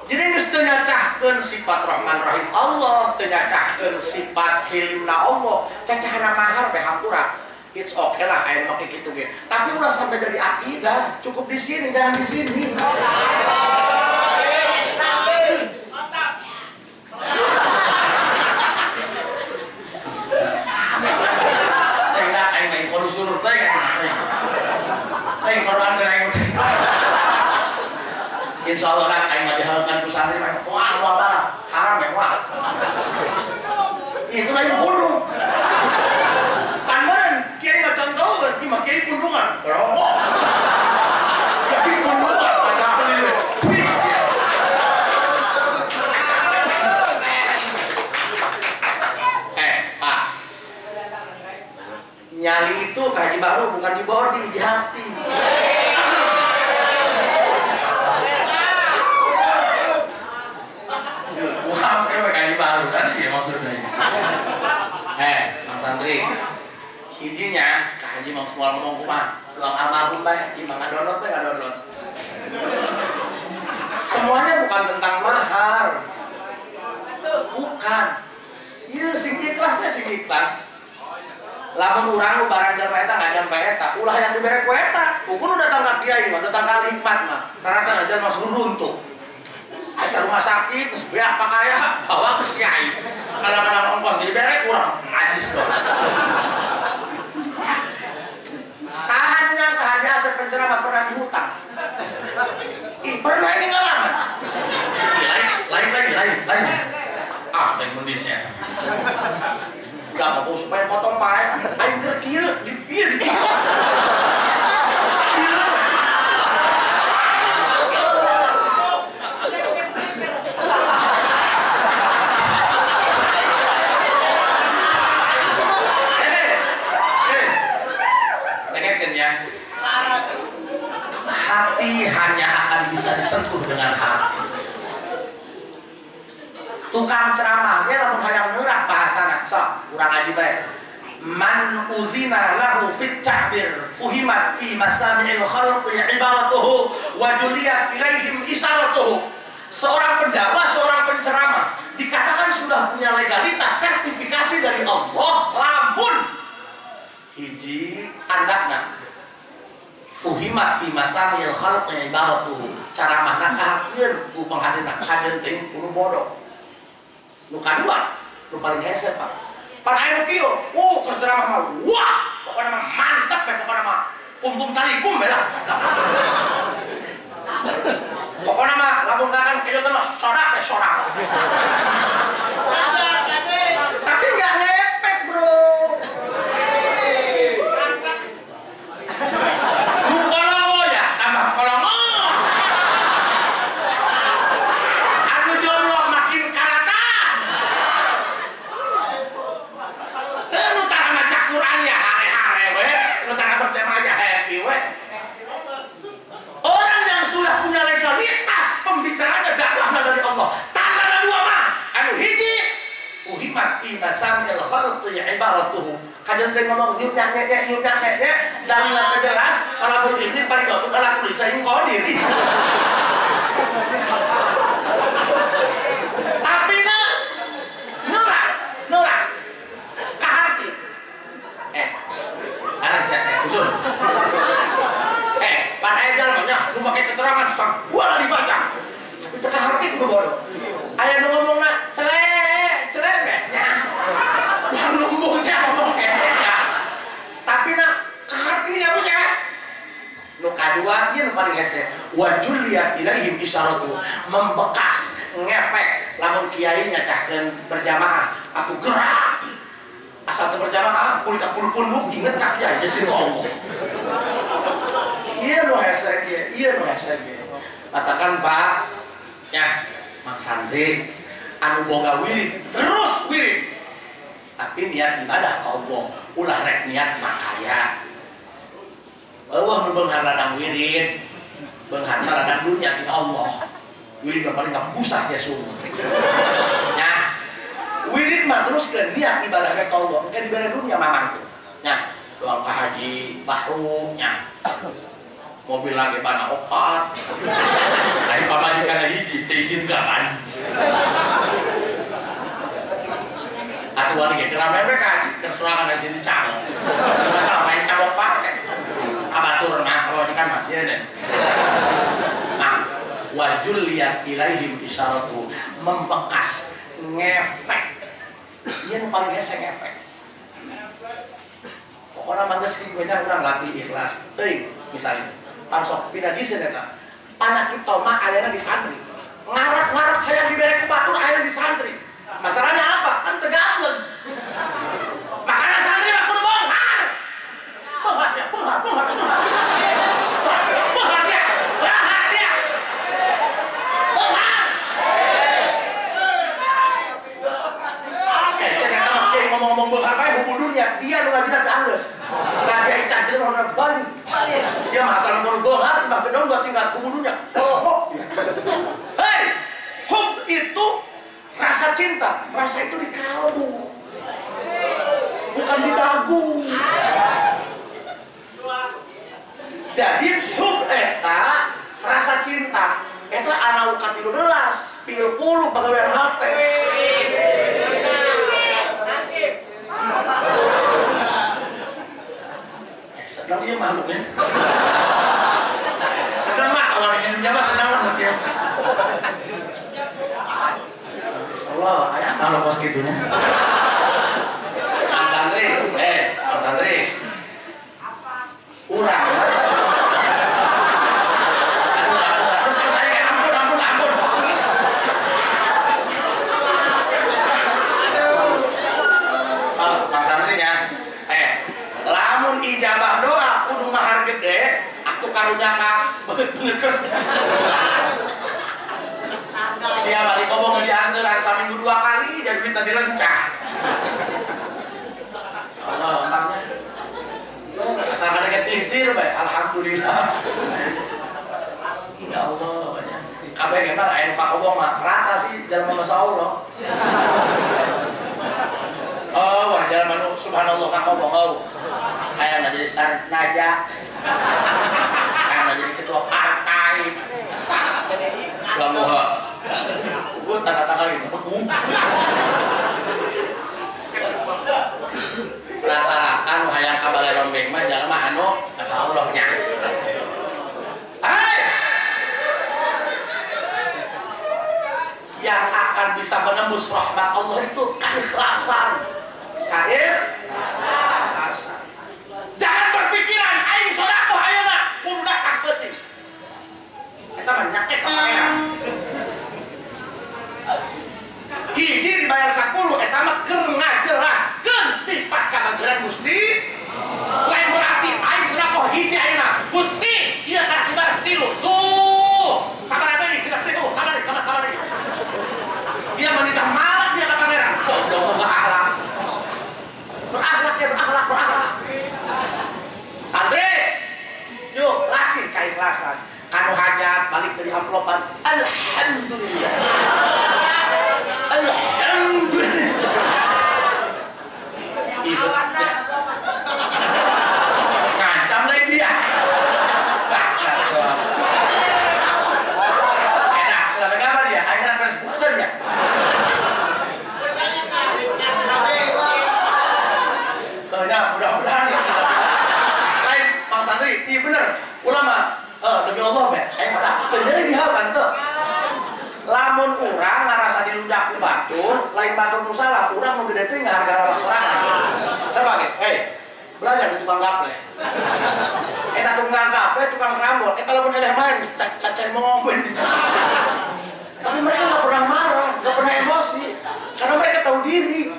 Jadi geus teu nyacahkeun sifat Rahman Rahim Allah, teu nyacahkeun sifat hilimna Allah, cacahana mahar bae hampura. It's okay lah aya make kitu ge. Tapi ulah sampai jadi akidah, cukup di sini jangan di sini. Setengah aing mah info surut teh aing. Aing korban aing. Insya Allah kan aing mah dihalkan ku santri mah wah wah barang haram ya wah. Itu lain burung. Kan meureun kiai mah contoh ieu mah kiai pundungan. Rokok. Kiai pundungan padahal ieu. Pak. Nyali itu kaji baru bukan di body, di hati. Wah, kayak baru kan ya maksudnya. Mang santri, hijinya Kak Haji mau semua ngomong kumaha, tuang almarhum bae, imang ngadownload bae ngadownload. Semuanya bukan tentang mahar. Bukan. Ieu sing ikhlasnya sing ikhlas. Lamun urang barang jalma eta ngajan bae eta, ulah yang dibere ku eta. Ukur udah datang ka kiai mah, datang ka hikmat mah. Rata-rata jalma runtuh. Asa rumah sakit, terus beak pakaian, bawa ke kiai. Kadang-kadang ongkos jadi berek kurang najis dong. Sahannya Pak Haji Asep penceramah pernah dihutang. Ih, pernah ini ngalaman. Lain lain. Ah, lain mendisnya. Gak mau supaya potong pae. Aing keur kieu, di pieu di kieu. Hati hanya akan bisa disentuh dengan hati. Tukang ceramahnya lamun hayang murah bahasana, sok urang ngaji bae. Man uzina lahu fit ta'bir fuhimat fi masami'il khalqi ibaratuhu wa juliyat ilaihim isaratuhu. Seorang pendakwah, seorang penceramah dikatakan sudah punya legalitas sertifikasi dari Allah lamun hiji tandana fuhimat fi masamil khalqi ibaratuhu. Caramahna kahakeun ku panghadeuna hadeun teuing kudu bodoh. Nu kadua, nu paling hese Pak. Pan aya nu kieu, keur ceramah mah wah, pokona mah mantep we pokona mah. Kumpum talikum bae lah. Pokona mah lamun ngakan kieu teh mah sorak we sorak. Tapi enggak ngepek, Bro. Masamil khalqi ibaratuhu. Kadang teh ngomong nyutak nyek nyutak nyek dalilna jelas kalau ini paling gak kalau tulisan qadir. Tapi na nurah nurah. usul. Pan aya jalmanya nu make keterangan sagala dibaca. Tapi teu kaharti kudu bodoh. Aya nu ngomongna cele cele nya. Yang nunggu teh ngomong nya. Tapi na kaharti nya nya. Nu kadua ieu nu paling hese. Wa juliyat ilaihim isyaratu, membekas, ngefek lamun kiai nyacahkeun berjamaah aku gerak. Asal teu berjamaah kulit aku punduk inget ka kiai geus Allah. Ieu nu hese ieu, ieu nu hese ieu. Katakan Pak, ya, Mang Santri anu boga wirid, terus wirid. Tapi niat ibadah ka Allah, ulah rek niat makaya. Eueuh nu beunghar ladang wirid, beunghar ladang dunya ti Allah. Wirid mah paling ngabusah ya sumur. Nah, wirid mah terus ke niat ibadah ka Allah, engke dibere dunya mamang tuh. Nah, doang ka haji bahru nya. Mobil lagi bana opat. Ai pamajikan hiji teu isin garan. Atuh wani ge rame we ka haji tersorangan di sini calo. Cuma main calo pake. Kabatur mah pamajikan mah sieun deh. Nah, wajul liat ilaihim isyaratu, membekas, ngefek. Ieu nu paling hese ngefek. Pokona mah geus kieu nya urang latih ikhlas. Teuing misalnya pangsok pinajisen eta. Panakit toma ayana di santri. Ngarep-ngarep hayang dibere ku batur ayana di santri. Masalahnya apa? Kan tegakeun. Makanya santri mah kudu beunghar. Beunghar ya, beunghar, beunghar, beunghar. Beunghar ya, beunghar ya. Beunghar. Oke, cek eta mah ngomong-ngomong beunghar bae hubudunya, dia nu ngajina teu anggeus. Nah, dia ican deui orang balik. Dia mah asal ngomong beunghar, mah gedong dua tingkat hubudunya. Oh. Hei, hub itu rasa cinta, rasa itu di kalbu, bukan di dagu. Jadi hub eta rasa cinta, eta ana ka 13, pil puluh pagawean hate. Sedang ieu makhluknya. Sedang mah awal di dunia mah sedang lah ya. Allah, aya kalau kos kitunya. Mang Santri, Mang Santri. Urang. Aduh, terus saya ampun, ampun, ampun. Oh, Mang Santri nya. Lamun ijabah doa kudu mahar gede, aku karunya ka beungeut-beungeut. Dia balik ngomong diantaran saminggu 2 kali jadi minta direncah. Allah emangnya. Asal ada ketihtir bae, alhamdulillah. Ya Allah banyak. Kabeh emang aya Pak Obong mah rata sih jalan masa Allah. Oh, wah jalan manu subhanallah Kang Obong oh. Aya jadi sarnaja. Aya jadi ketua partai. Lamuha. Gue tanda tangan gitu, rata-rata nu hayang ka balai rombeng mah jalma anu asa Allah nya. Hai! Yang akan bisa menembus rahmat Allah itu keikhlasan. Keikhlasan. Jangan berpikiran aing sedekah ayeuna kudu datang peuting. Eta mah nyakek ka pangeran. Hiji dibayar 10 eta mah keur ngajelaskeun sifat kabageran Gusti. Lain berarti aing sedekah hiji ayeuna Gusti ieu kana dibalas 3. Tuh, sabar deui kita tuh, sabar sabar sabar. Dia menitah malah dia ka pangeran. Goblok berakhlak. Berakhlak dia berakhlak berakhlak. Santri, yuk latih keikhlasan. Kanu hajat balik dari amplopan, alhamdulillah. Alhamdulillah. Ibu ngancam lagi dia. Enak, udah kabar dia. Akhirnya beres puasa dia. Soalnya mudah-mudahan ya. Lain Mang santri, iya bener. Ulama, demi Allah be, aing mah teu nyeri dihakan teu. Lamun urang ngarasa dilunjak ku batur, lain batur nu salah, urang nu gede teh ngahargaan awak sorangan. Coba ge, hey, belajar di tukang gaple. Eta tukang gaple, tukang rambut, eta lamun eleh main cacai momen. Tapi mereka nggak pernah marah, nggak pernah emosi, karena mereka tahu diri.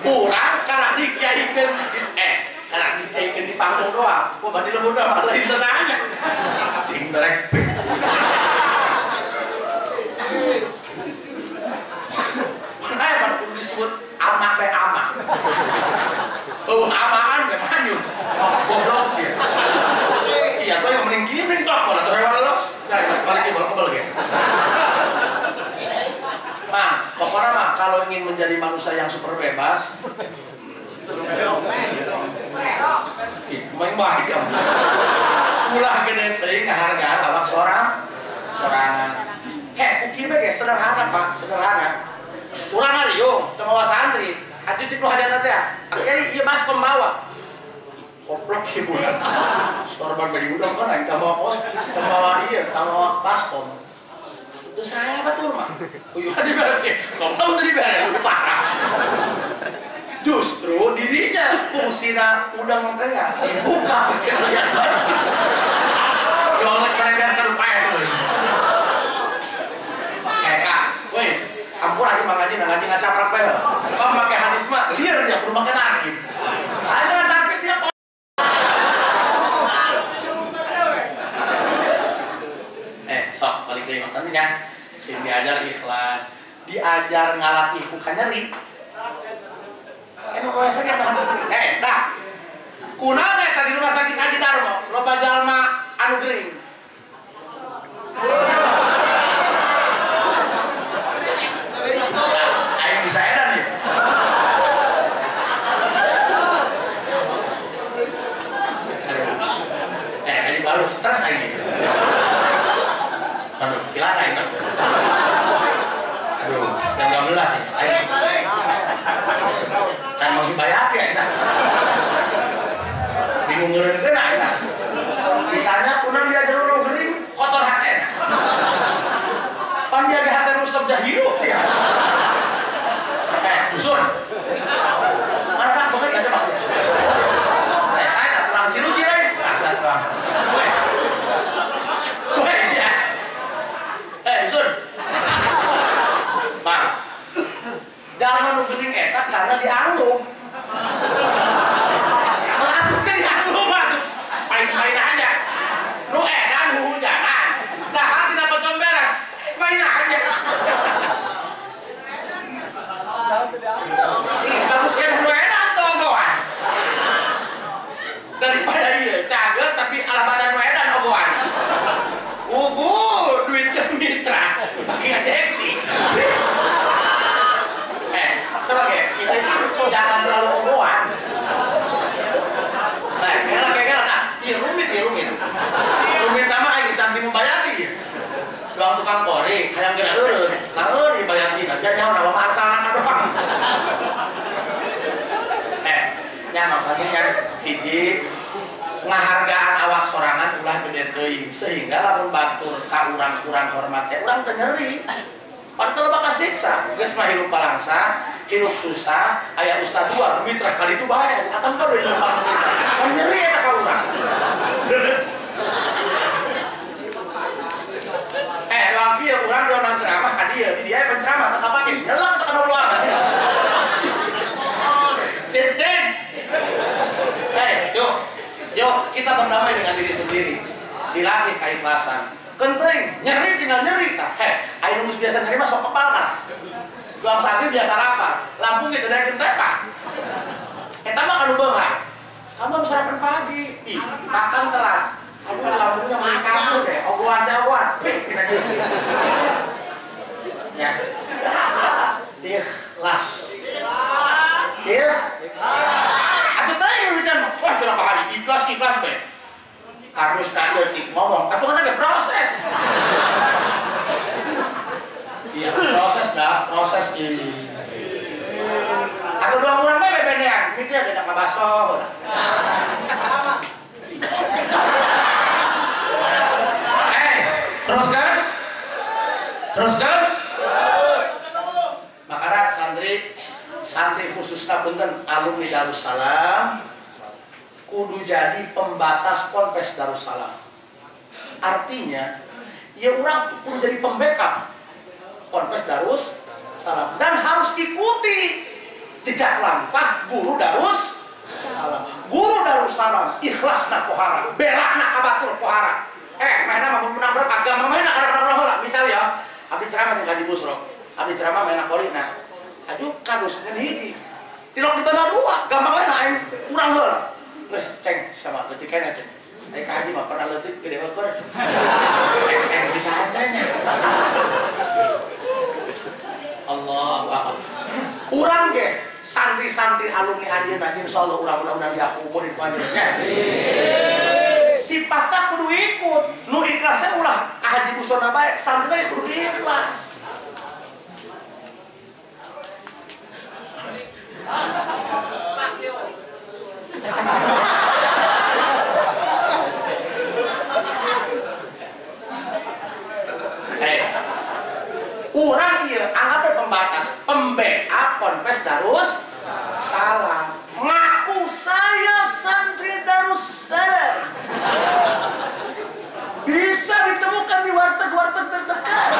Urang karena dikiaikeun, karena dikiaikeun di panggung doang, kok berarti lembur doang, malah bisa saja. Ding derek. Makanya pada perlu disebut amak be amak. Oh, amaan be manyun. Goblok dia. Iya, tuh yang mending kieu mending tokor atau hewan los. Nah, balik ke kebel ge. Nah, pokoknya mah kalau ingin menjadi manusia yang super bebas, ih, main baik ya. Ulah gede teuing ngahargaan awak sorangan. Heh, ku kieu ge sederhana, Pak, sederhana. Urang ngariung teu mawa santri, hati cek nu hajatna teh. Akhirnya ieu baskom mawa. Koplok sih bulan. Sorban beli udang kan aing teu mawa kos, teu mawa ieu, teu mawa baskom. Itu saya batur mah. Uyuhan dibere. Goblok teu dibere, parah. Justru dirinya fungsina udang teh ya dibuka pakai lihat. Dolek karegas ka rupae. Kak, woi, ampun aja mangaji ngaji ngacaprak bae. Sebab make hadis mah lieur nya kudu make narkib. Aja narkib dia. Sok balik deui mah nya. Sing diajar ikhlas, diajar ngalatih bukan nyeri. Emang kowe sakit tahan. Tah. Kunaon eta di rumah sakit Haji Darmo, loba jalma anu gering. Aing bisa edan ya. Aing baru stres aing. Aduh, silakan aing. Aduh, jam 12 ya. Aing. Can mau hibayati aing. Bingung ngeureunkeun aing. Ditanya kunaon diajar nu gering kotor hate. Pan dia hate rusak dah hirup dia. Dusun. Masak banget aja Pak. Saya pulang Ciruji euy. Bangsat bang. Weh ya. Dusun. Bang. Jangan nu geuning eta karena dianggung. Kalau teh dianggung mah main-main aja. Nu edan hujanan. Dahar tina kocomberan. Main aja. Ih, bagus kan nu edan togoan. Daripada ieu cager tapi ala badan nu edan ogoan. Ugu duitnya mitra pakai ngajeksi. Coba ge, kita itu jangan terlalu ogoan. Saya kira nah, iya rumit, iya rumit. Rumit sama aing can dimubayati ya. Doang tukang kori, hayang geura eureun. Nah eureun dibayati, nah nyaho nama arsalna doang. Nya maksudnya hiji ngahargaan awak sorangan ulah gede teuing sehingga lamun batur ka urang kurang hormat teh urang teu nyeri. Padahal bakal siksa, geus mah hirup balangsa, hirup susah, aya ustad dua mitra kali itu bae, atam ka deui lempang mitra. Kan nyeri eta ka urang. Laki ya urang doang ceramah ka dieu, di dieu penceramah teu kapake, nyelak teu kana ruangan. Tenten. Yuk. Yuk, kita berdamai dengan diri sendiri. Dilatih keikhlasan. Kenteng, nyeri tinggal nyeri tah. Aing nu biasa nyeri mah sok kepal kan. Duang santri biasa lapar, lambung gitu dari kenteng pak. Eta mah kanu beunghar. Kamu harus sarapan pagi. Ih, makan telat. Aduh, lambungnya makin kambuh deh. Ogohan jauhan. Pih, tina geus. Ya. Ikhlas. Ikhlas. Atuh teh ieu mah. Wah, cenah pahali ikhlas ikhlas bae. Harus detik ngomong, tapi kan ada proses. Iya, proses dah, proses ini. Mimiti ada ngabaso. Teruskan? Teruskan? Makanya santri, santri khususnya punten alumni Darussalam kudu jadi pembatas ponpes Darussalam. Artinya, ya orang kudu jadi pembackup ponpes Darussalam dan harus ikuti jejak langkah guru Darussalam. Guru Darussalam ikhlasna pohara, berakna ka batur pohara. Mainnya mau menang beragama, mainnya karena heula. Misal ya, abdi ceramah jeung Haji Busro, abdi ceramah mainna korina. Aju kadus ngan hiji. Tilok dibelah dua, gampang lain aing kurang heula. Geus ceng sama leutik keneh ceng. Aing ka haji mah pernah leutik gede heukeun. Ceng bisa nya. Allahu akbar. Urang ge santri-santri alumni anjeunna insyaallah urang mudah-mudahan diaku umur di anjeunna. Sifatna kudu ikut, nu ikhlasnya ulah ka Haji Busrona bae, santri kudu ikhlas. Urang ieu anggapnya pembatas, pembackup ponpes Darussalam. Ngaku saya santri Darussalam. Bisa ditemukan di warteg-warteg terdekat.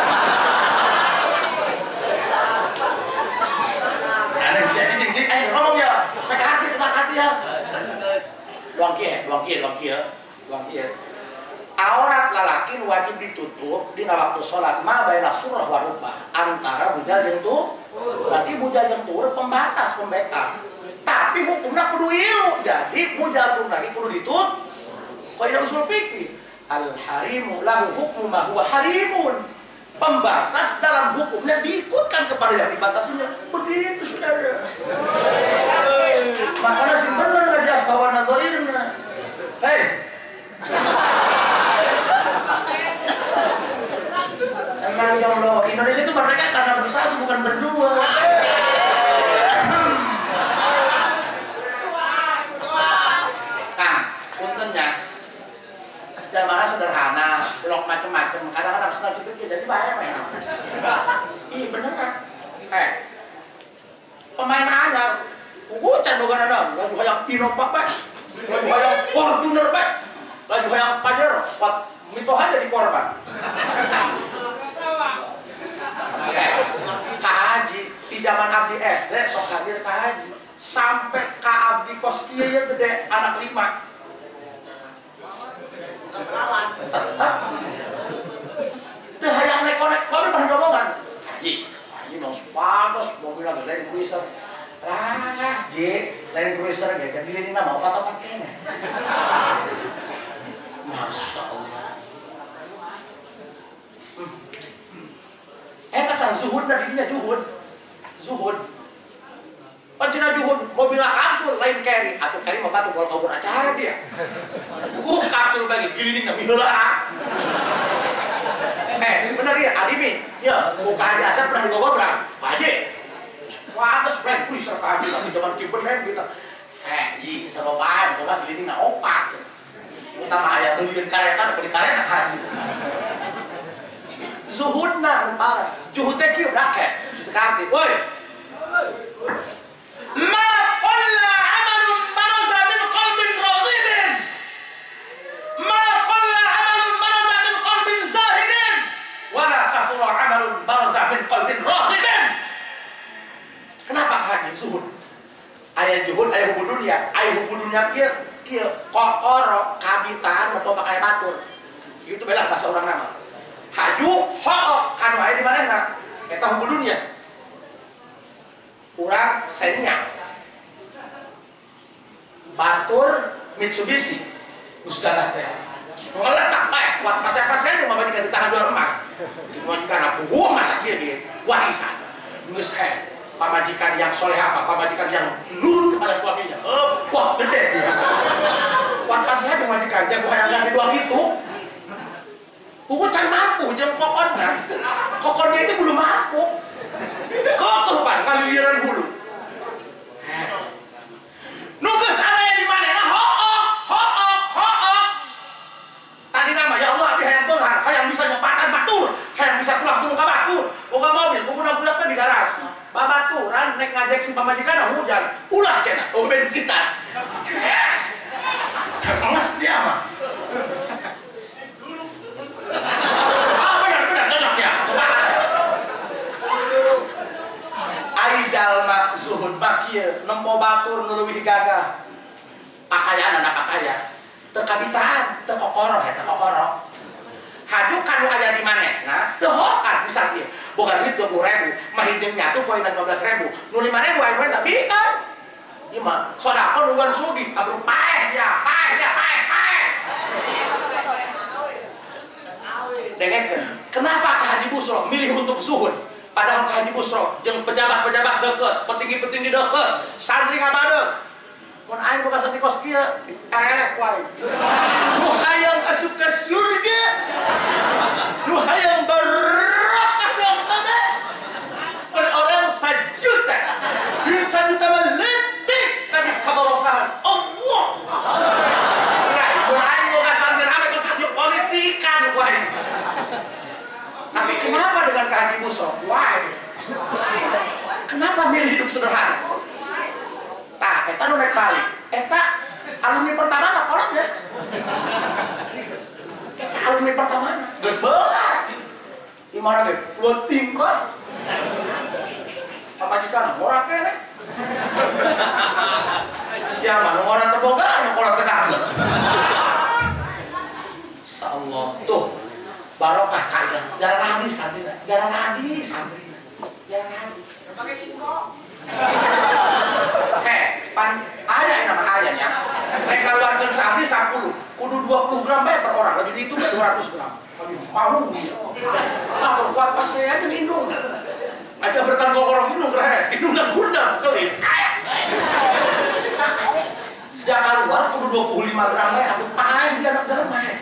Ada bisa dijing-jing, ngomong ya, pakai hati, pakai hati ya. Luang kieu, luang kieu, luang kieu, luang kieu. Aurat lalaki wajib ditutup di waktu sholat ma baina surah wa rukbah, antara bujal jeung tuur. Berarti bujal jeung tuur pembatas, pembackup. Tapi hukumnya kudu ilu, jadi bujal tuur lagi kudu ditutup. Kaidah usul fikih, al harimu lahu hukmu ma huwa harimun. Pembatas dalam hukumnya diikutkan kepada yang dibatasinya. Begitu saudara. Makanya sih bener aja sawana dhoirna. Hei. Tenang ya Allah, Indonesia itu merdeka karena bersatu bukan berdua. Kang, puntennya. Jamaah sederhana, blok macem-macem, kadang-kadang senang sedikit jadi bahaya memang. Ih beneran. Pemain anyar, can boga nanaon, lagi hayang Innova bae, lagi hayang Fortuner bae, lagi hayang Pajero, mitoha jadi korban. Ka Haji di zaman abdi SD sok hadir ka Haji sampai ka abdi kos kieu ye gede anak 5. Tetap teu hayang neko-neko kami pernah ngomongan. Haji, Haji mau pantes mobil lagi Land Cruiser. Lah, J, Land Cruiser ge jadi ini mah opat-opat keneh. Masya Allah. Kata zuhud dari dinya zuhud. Zuhud. Pancina juhud mobil kapsul lain carry atau carry mah batu kalau kabur acara dia. Kapsul bagi giliring kami heula. Bener ya Adimi. Ya, buka Haji Asep pernah digobrak. Pak Haji. Pantes Land Cruiser Pak Haji tapi zaman Kimberland gitu. Ji, sababaan boga giliring na opat. Utama aya beulian kareta beli kareta Haji. Zuhudna parah. Juhud teh kieu dak sekarang woi. Ma qalla amalun baraza min qalbin radhibin. Ma qalla amalun baraza min qalbin zahidin. Wa la kathura amalun baraza min qalbin raghibin. Kenapa hanya zuhud? Aya juhud, aya hubud dunya, aya hubud dunya kieu kieu kokoro kabitaan atau pakai batur. Kieu teh belah bahasa urang nama. Haju hook kanu aya di manehna eta hubud dunya. Urang senya batur Mitsubishi geus galah teh ngeletak bae kuat pasang-pasang mah majikan ditahan dua emas majikan aku masak dia di warisan geus pamajikan yang soleh apa pamajikan yang nurut kepada suaminya wah gede kuat pasang majikan jago hayang ganti dua gitu Uku can mampu jeung kokonna kokonnya itu belum mampu. Kokoh pan ngaliliran hulu. pamajikanna hujan. Ulah cenah, oh bensitan. Emas dia mah. Ah benar cocok ya. Ai jalma zuhud mah kieu, nempo batur nu leuwih gagah. Pakaian anak pakaian. Teu kabitaan, teu kokoro eta kokoro. Haju kanu aya di manehna, teu hokan bisa kieu. Boga duit 20.000, mah hijeung nyatu poenan 15.000. Nu 5.000 aya nu eta bikeun. Ieu mah sedekah nu sugih, abru paeh ya, paeh ya, paeh, paeh. Dengekeun, kenapa Ka Haji Busro milih untuk zuhud? Padahal Ka Haji Busro jeung pejabat-pejabat deukeut, petinggi-petinggi deukeut, santri ngabadeuk. Mun aing boga santri kos kieu, karelek wae. Nu hayang asup ka surga, nu hayang barokah dompetna. Per orang 1 juta, duit 1 juta mah leutik tapi kabarokahan Allah. Nah, mun aing boga santri rame kos kieu politikan wae. Tapi kenapa dengan Ka Haji Busro? Why? Kenapa milih hidup sederhana? Tah, eta nu naik balik. Eta alumni pertama lah kolot ya. Eta alumni pertama. Geus beunghar. Imana ge? Dua tingkat. Pamajikan ngora keneh. Siapa nu ngora teu boga, nu kolot teu kabeh. Insyaallah. Tuh, barokah kaidah. Jarang hadis santrina, jarang hadis santrina. Jarang hadis. Pakai tingkok. Pan aya ini nama ayahnya. Rek ngaluarkeun santri 10, kudu 20 gram bae per orang. Lagi dihitung 200 gram. Aduh, mau dia. Ah, kuat pas saya aja indung. Aja bertanggung orang indung keres, indungna gundang kelit. Jangan keluar kudu 25 gram bae atuh paeh di anak dalam bae.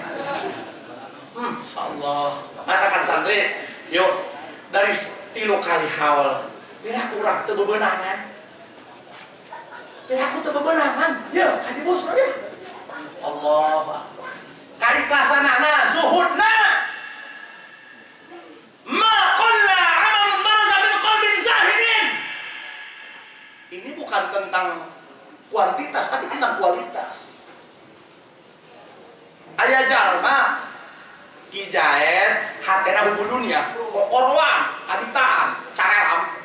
Insyaallah. Matakan santri, yuk dari 3 kali haul. Bila kurang teu bebenangan. Bila aku teu bebenangan, yeuh Haji Busro ya. Allah Akbar. Kaikhlasanana zuhudna. Ma qalla amalun baraza min qalbin zahidin. Ini bukan tentang kuantitas tapi tentang kualitas. Aya jalma Ki Jaed hatena hubu dunia, kokoroan, kaditaan, carelam.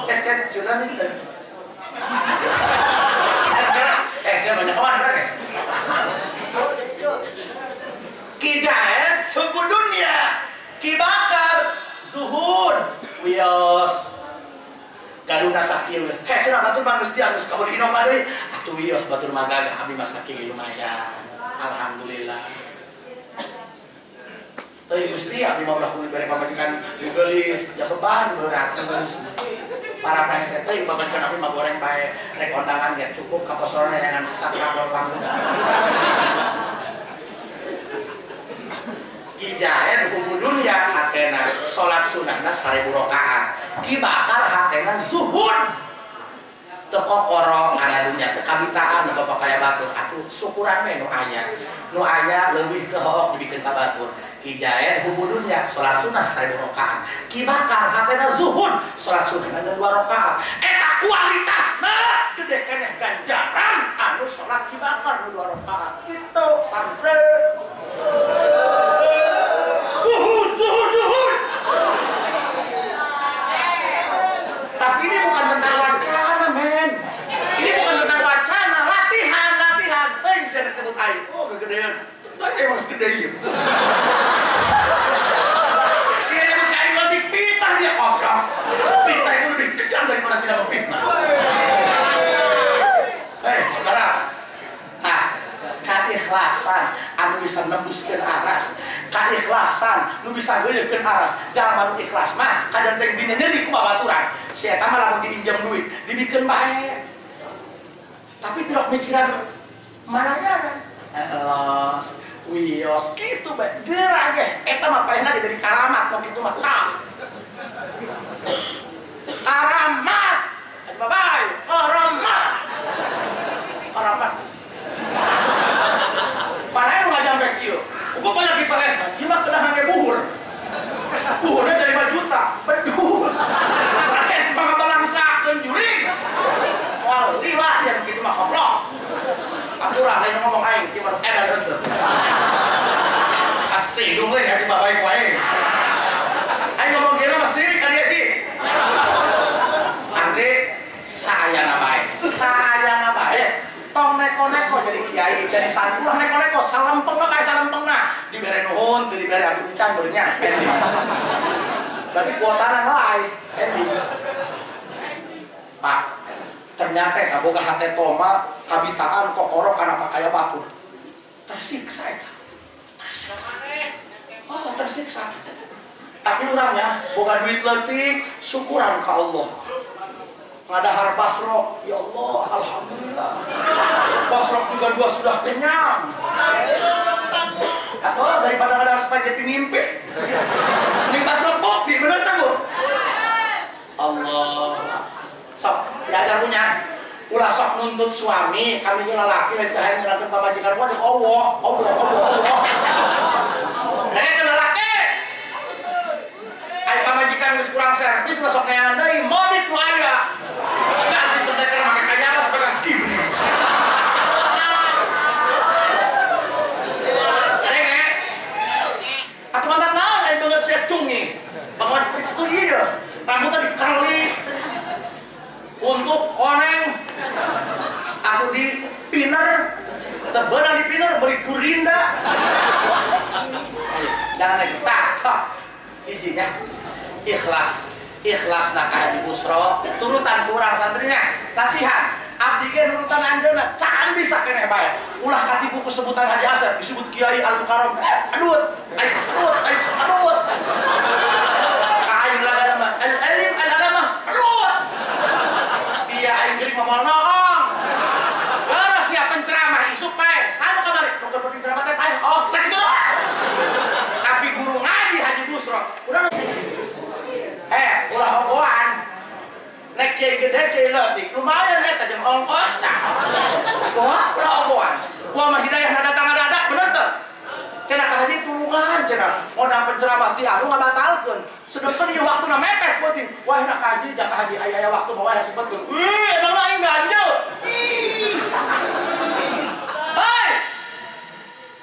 Cet-cet jalan ini. Saya banyak kawan kan ya? Ki Jaed hubu dunia, Ki Bakar zuhud, wios. Gaduhna sakieu. Heh cenah batur mah geus dia geus kabur inong mah deui. Atuh wios batur mah gagah abdi mah sakieu lumayan. Alhamdulillah. Teuing Gusti abdi mah ulah kudu bere pamajikan geulis, ja beban berat geulis. Para prangsek teuing pamajikan abdi mah goreng bae, rek kondangan ge cukup ka posorna jangan sesak kapol pangguda. Ki Jaed hubu dunya hatena salat sunahna 1000 rakaat. Ki Bakar hatena zuhud. Teu kokoro kana dunya, teu kabitaan nu bapak kaya batur atuh syukuran we nu aya. Nu aya leuwih ke hook dibikeun ka batur. Ki Jaed hubu dunya salat sunah 1000 rakaat. Ki Bakar hatena zuhud salat sunahna 2 rakaat. Eta kualitasna gede keneh ganjaran anu salat Ki Bakar nu 2 rakaat. Kitu santri. Zuhud, zuhud, zuhud. Tapi ini bukan tentang wacana, men. Ini bukan tentang wacana, latihan, latihan. Teuing saya ketemu aing. Oh, kegedean. Itu emang segede ieu. Saya nyebut aing leutik fitnah dia goblok. Fitnah itu lebih kejam daripada tidak memfitnah. Saudara. Nah, keikhlasan anu bisa nembuskeun aras. Keikhlasan nu bisa geuyekeun aras. Jalma nu ikhlas mah kadang teh bina nyeri ku babaturan. Si eta mah lamun diinjem duit, dibikeun bae. Tapi tidak mikiran marah-marah. Elos, wios kitu bae. Geura ge eta mah palehna jadi karamat nu kitu mah tah. Karamat. Bye-bye. Karamat. Karamat. Padahal nu ngajampe kieu. Ukur banyak diceres, ieu mah kena hange buhur. Buhurnya jadi 5 juta. Beduh. Stres banget balangsa. Jadi santri ulah neko-neko salempengna kae salempengna dibere nuhun teu dibere abdi encan beunya. Berarti kuotana lain ending. Pak, ternyata eta boga hate toma kabitaan kokoro kana pakaya batur. Tersiksa eta. Tersiksa. Oh, tersiksa. Tapi orangnya boga duit leutik, syukuran ka Allah. Ngadahar basrok, ya Allah, alhamdulillah. Basrok juga dua sudah kenyang. Atau daripada ada spaghetti ngimpi. Mending basrok kopi, bener tak bu? Allah. Sok, diajar punya. Ulah sok nuntut suami, kami juga lelaki, lain hayang nyerahkeun pamajikan gua, Allah, Allah, Allah, Allah. Nah, lelaki. Ai pamajikan geus kurang servis, ulah sok neangan deui, modit nu aya. Ganti sedeker make kaya apa sebagai gini. Renge. Atuh mantan naon ai beungeut sia cungi. Bakal itu ieu. Rambutna dikerli. Untuk koneng aku di piner, tebelang di piner beli kurinda. Ayo, jangan lagi. Tah, sok. Hijinya ikhlas. Ikhlas nak Haji Busro, turutan kurang santrinya, latihan. Abdi ge nurutan anjeunna, can bisa keneh bae. Ulah katipu kesebutan Haji Asep disebut Kiai Al Mukarram. Aduh, aduh, aduh. Ka aing lagana mah, al alim al alamah. Aduh. Dia aing geuring moal noong. Geus siap penceramah isuk pae, sama kamari. Nu keur penting ceramah teh pae. Oh, sakitu doang. Tapi guru ngaji Haji Busro, udah ulah ogoan. Nek kiai gede kiai leutik, lumayan eta jeung ongkosna. Wah, ulah ogoan. Wah mah hidayah datang ngadadak, bener teu? Cenah ka haji tulungan cenah. Modal penceramah ti anu ngabatalkeun. Sedengkeun ieu waktuna mepet peuting. Wah nak haji jaka haji aya-aya waktu mah wae sebetkeun. Wih, emang aing ganjel. Hei!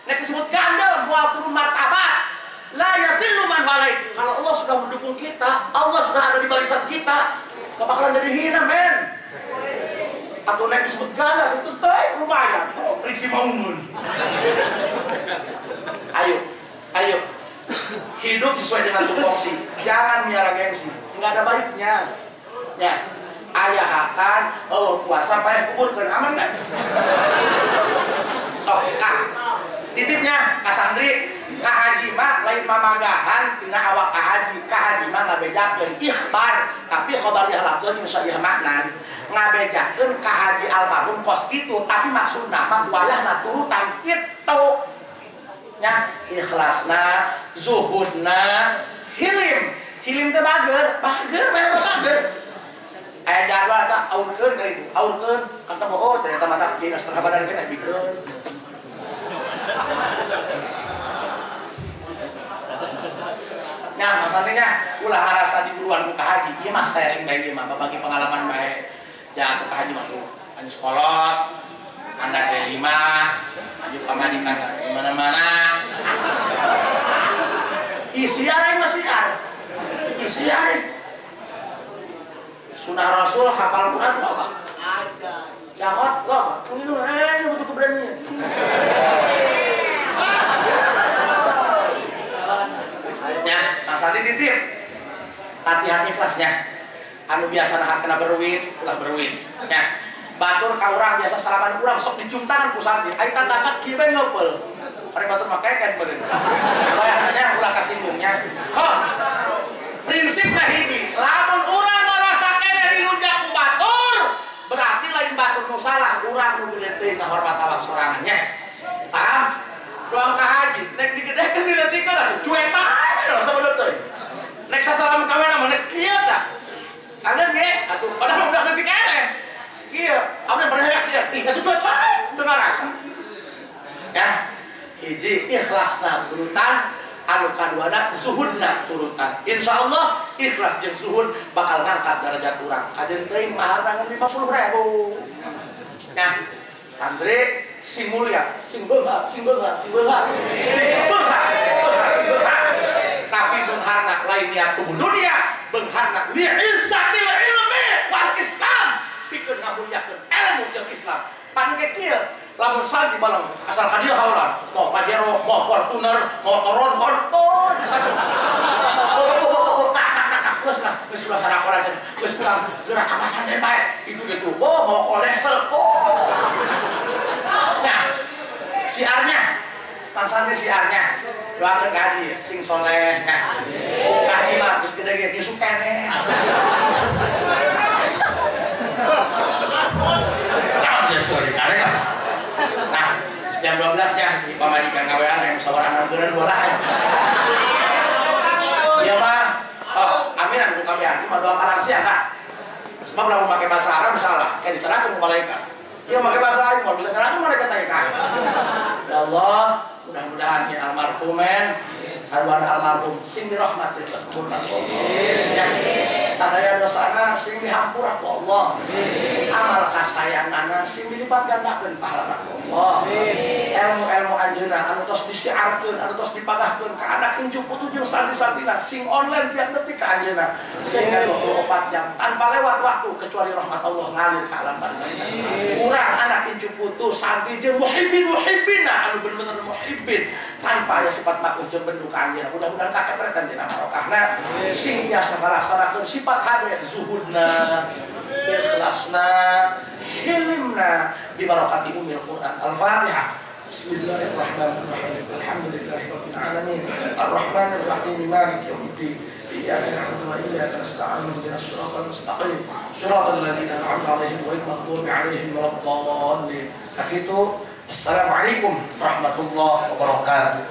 Nek disebut gandel moal turun martabat. La yadhillu man walait. Kalau Allah sudah mendukung kita, Allah sudah ada di barisan kita, gak bakalan jadi hina, men. Atau naik disebut ganda, itu teh lumayan. Riki maumun. Ayo, ayo. Hidup sesuai dengan tupoksi. Jangan miara gengsi. Nggak ada baiknya. Ya, ayah akan, oh puasa payah kuburkan, aman kan? Sok, kak. Titipnya, kak santri. Ka haji mah lain mamagahan tina awak ka haji mah ngabejakeun ikhbar tapi khabariyah lafzun musyabbih maknan ngabejakeun ka haji almarhum kos kitu tapi maksudna mah wayahna turutan itu nya ikhlasna zuhudna hilim hilim teh bager bager bae bager aya jadwal eta aurkeun ka ditu aurkeun kata oh ternyata mata dina setengah badan keneh bikeun. Nah, maksudnya ulah harasa di buruan ku ka haji. Ieu mah sharing bae ieu mah bagi pengalaman bae. Jangan ka haji mah tuh anu sekolot, anak D5, aju pamajikan di mana-mana. Isiar aing mah siar. Isiar. Sunah Rasul hafal Quran loba. Jangan loba. Ini butuh keberanian. Ya, Mas Adi titip. Latihan ikhlasnya. Anu biasa nah kena beruin, ulah beruin. Ya. Batur ka urang biasa salaman urang sok dicium tangan ku santri. Ai tangkak kieu bae ngopeul. Ari batur mah keken beureun. Bayahnya ulah kasinggungnya. Kok prinsipna hiji, lamun urang ngarasa keneh dihujat ku batur, berarti lain batur nu salah, urang nu gede teuing ngahormat awak sorangan nya. Paham? Doang ka haji, nek digedekeun dileutikeun atuh cuek bae dosa bener teuing. Nek sasalam kawena mah nek kieu tah. Kalian ge atuh padahal udah leutik keneh. Kieu, abdi bereaksi ya, ih atuh cuek bae teu ngarasa. Ya, hiji ikhlasna turutan, anu kaduana zuhudna turutan. Insyaallah ikhlas jeung zuhud bakal ngangkat derajat urang. Kajeun teuing maharna ngan 50.000. Nah, santri sing mulia, sing beunghar, sing beunghar, sing beunghar, sing beunghar, sing beunghar, sing beunghar. Tapi beungharna lain niat kubu dunia, beungharna li'izzatil ilmi wal Islam, pikeun ngamuliakeun ilmu jeung Islam. Pan ke kieu, Lamun santri balong asal ka dieu haulan, mau Pajero, mau Fortuner, mau Toron, Fortun. Oh, tak, geus lah, geus ulah sarakola cenah. Geus urang geura ka pasantren bae. Itu gitu. Oh, mau kolesel. Oh. Nah, siarnya pangsane siarnya. Doakeun ka haji sing soleh. Nah, ka haji mah geus gede ge nyusup keneh. Naon geus sorry karek lah. Nah, jam 12 ya di pamajikan ngawean yang musyawarah nangeureun bola. Ieu mah oh, aminan ku kami mah doa karang sia kak. Sebab lamun make bahasa Arab salah, kayak diserahkeun ku malaikat. Ieu make bahasa Arab moal bisa nyerahkeun malaikat teh ka. Ya Allah, mudah-mudahan ya almarhumen sarwana almarhum sing dirahmati ku Allah. Ya, sadaya dosana sing dihampura ku Allah. Amal kasayanganna sing dilipat gandakeun pahalana ku Allah. Ilmu-ilmu anjeunna anu tos disiarkeun, anu tos dipagahkeun ka anak incu putu jeung santri-santrina sing online tiap detik ka anjeunna sehingga 24 jam tanpa lewat waktu kecuali rahmat Allah ngalir ka alam barzah. Urang anak incu putu santri jeung muhibbin-muhibbina anu bener-bener muhibbin tanpa aya sifat makruh jeung bendu ka anjeunna. Mudah-mudahan kakepretan dina barokahna sing tiasa ngalaksanakeun sifat hade zuhudna, ikhlasna, hilimna bi barakati umil Quran. Al-Fatihah. Bismillahirrahmanirrahim. Alhamdulillahirabbil alamin. Arrahmanirrahim. Maliki yaumiddin. Iyyaka na'budu wa iyyaka nasta'in. Ihdinas siratal mustaqim. Siratal ladzina an'amta 'alaihim ghairil maghdubi 'alaihim waladdallin. Sakitu. Assalamualaikum warahmatullahi wabarakatuh.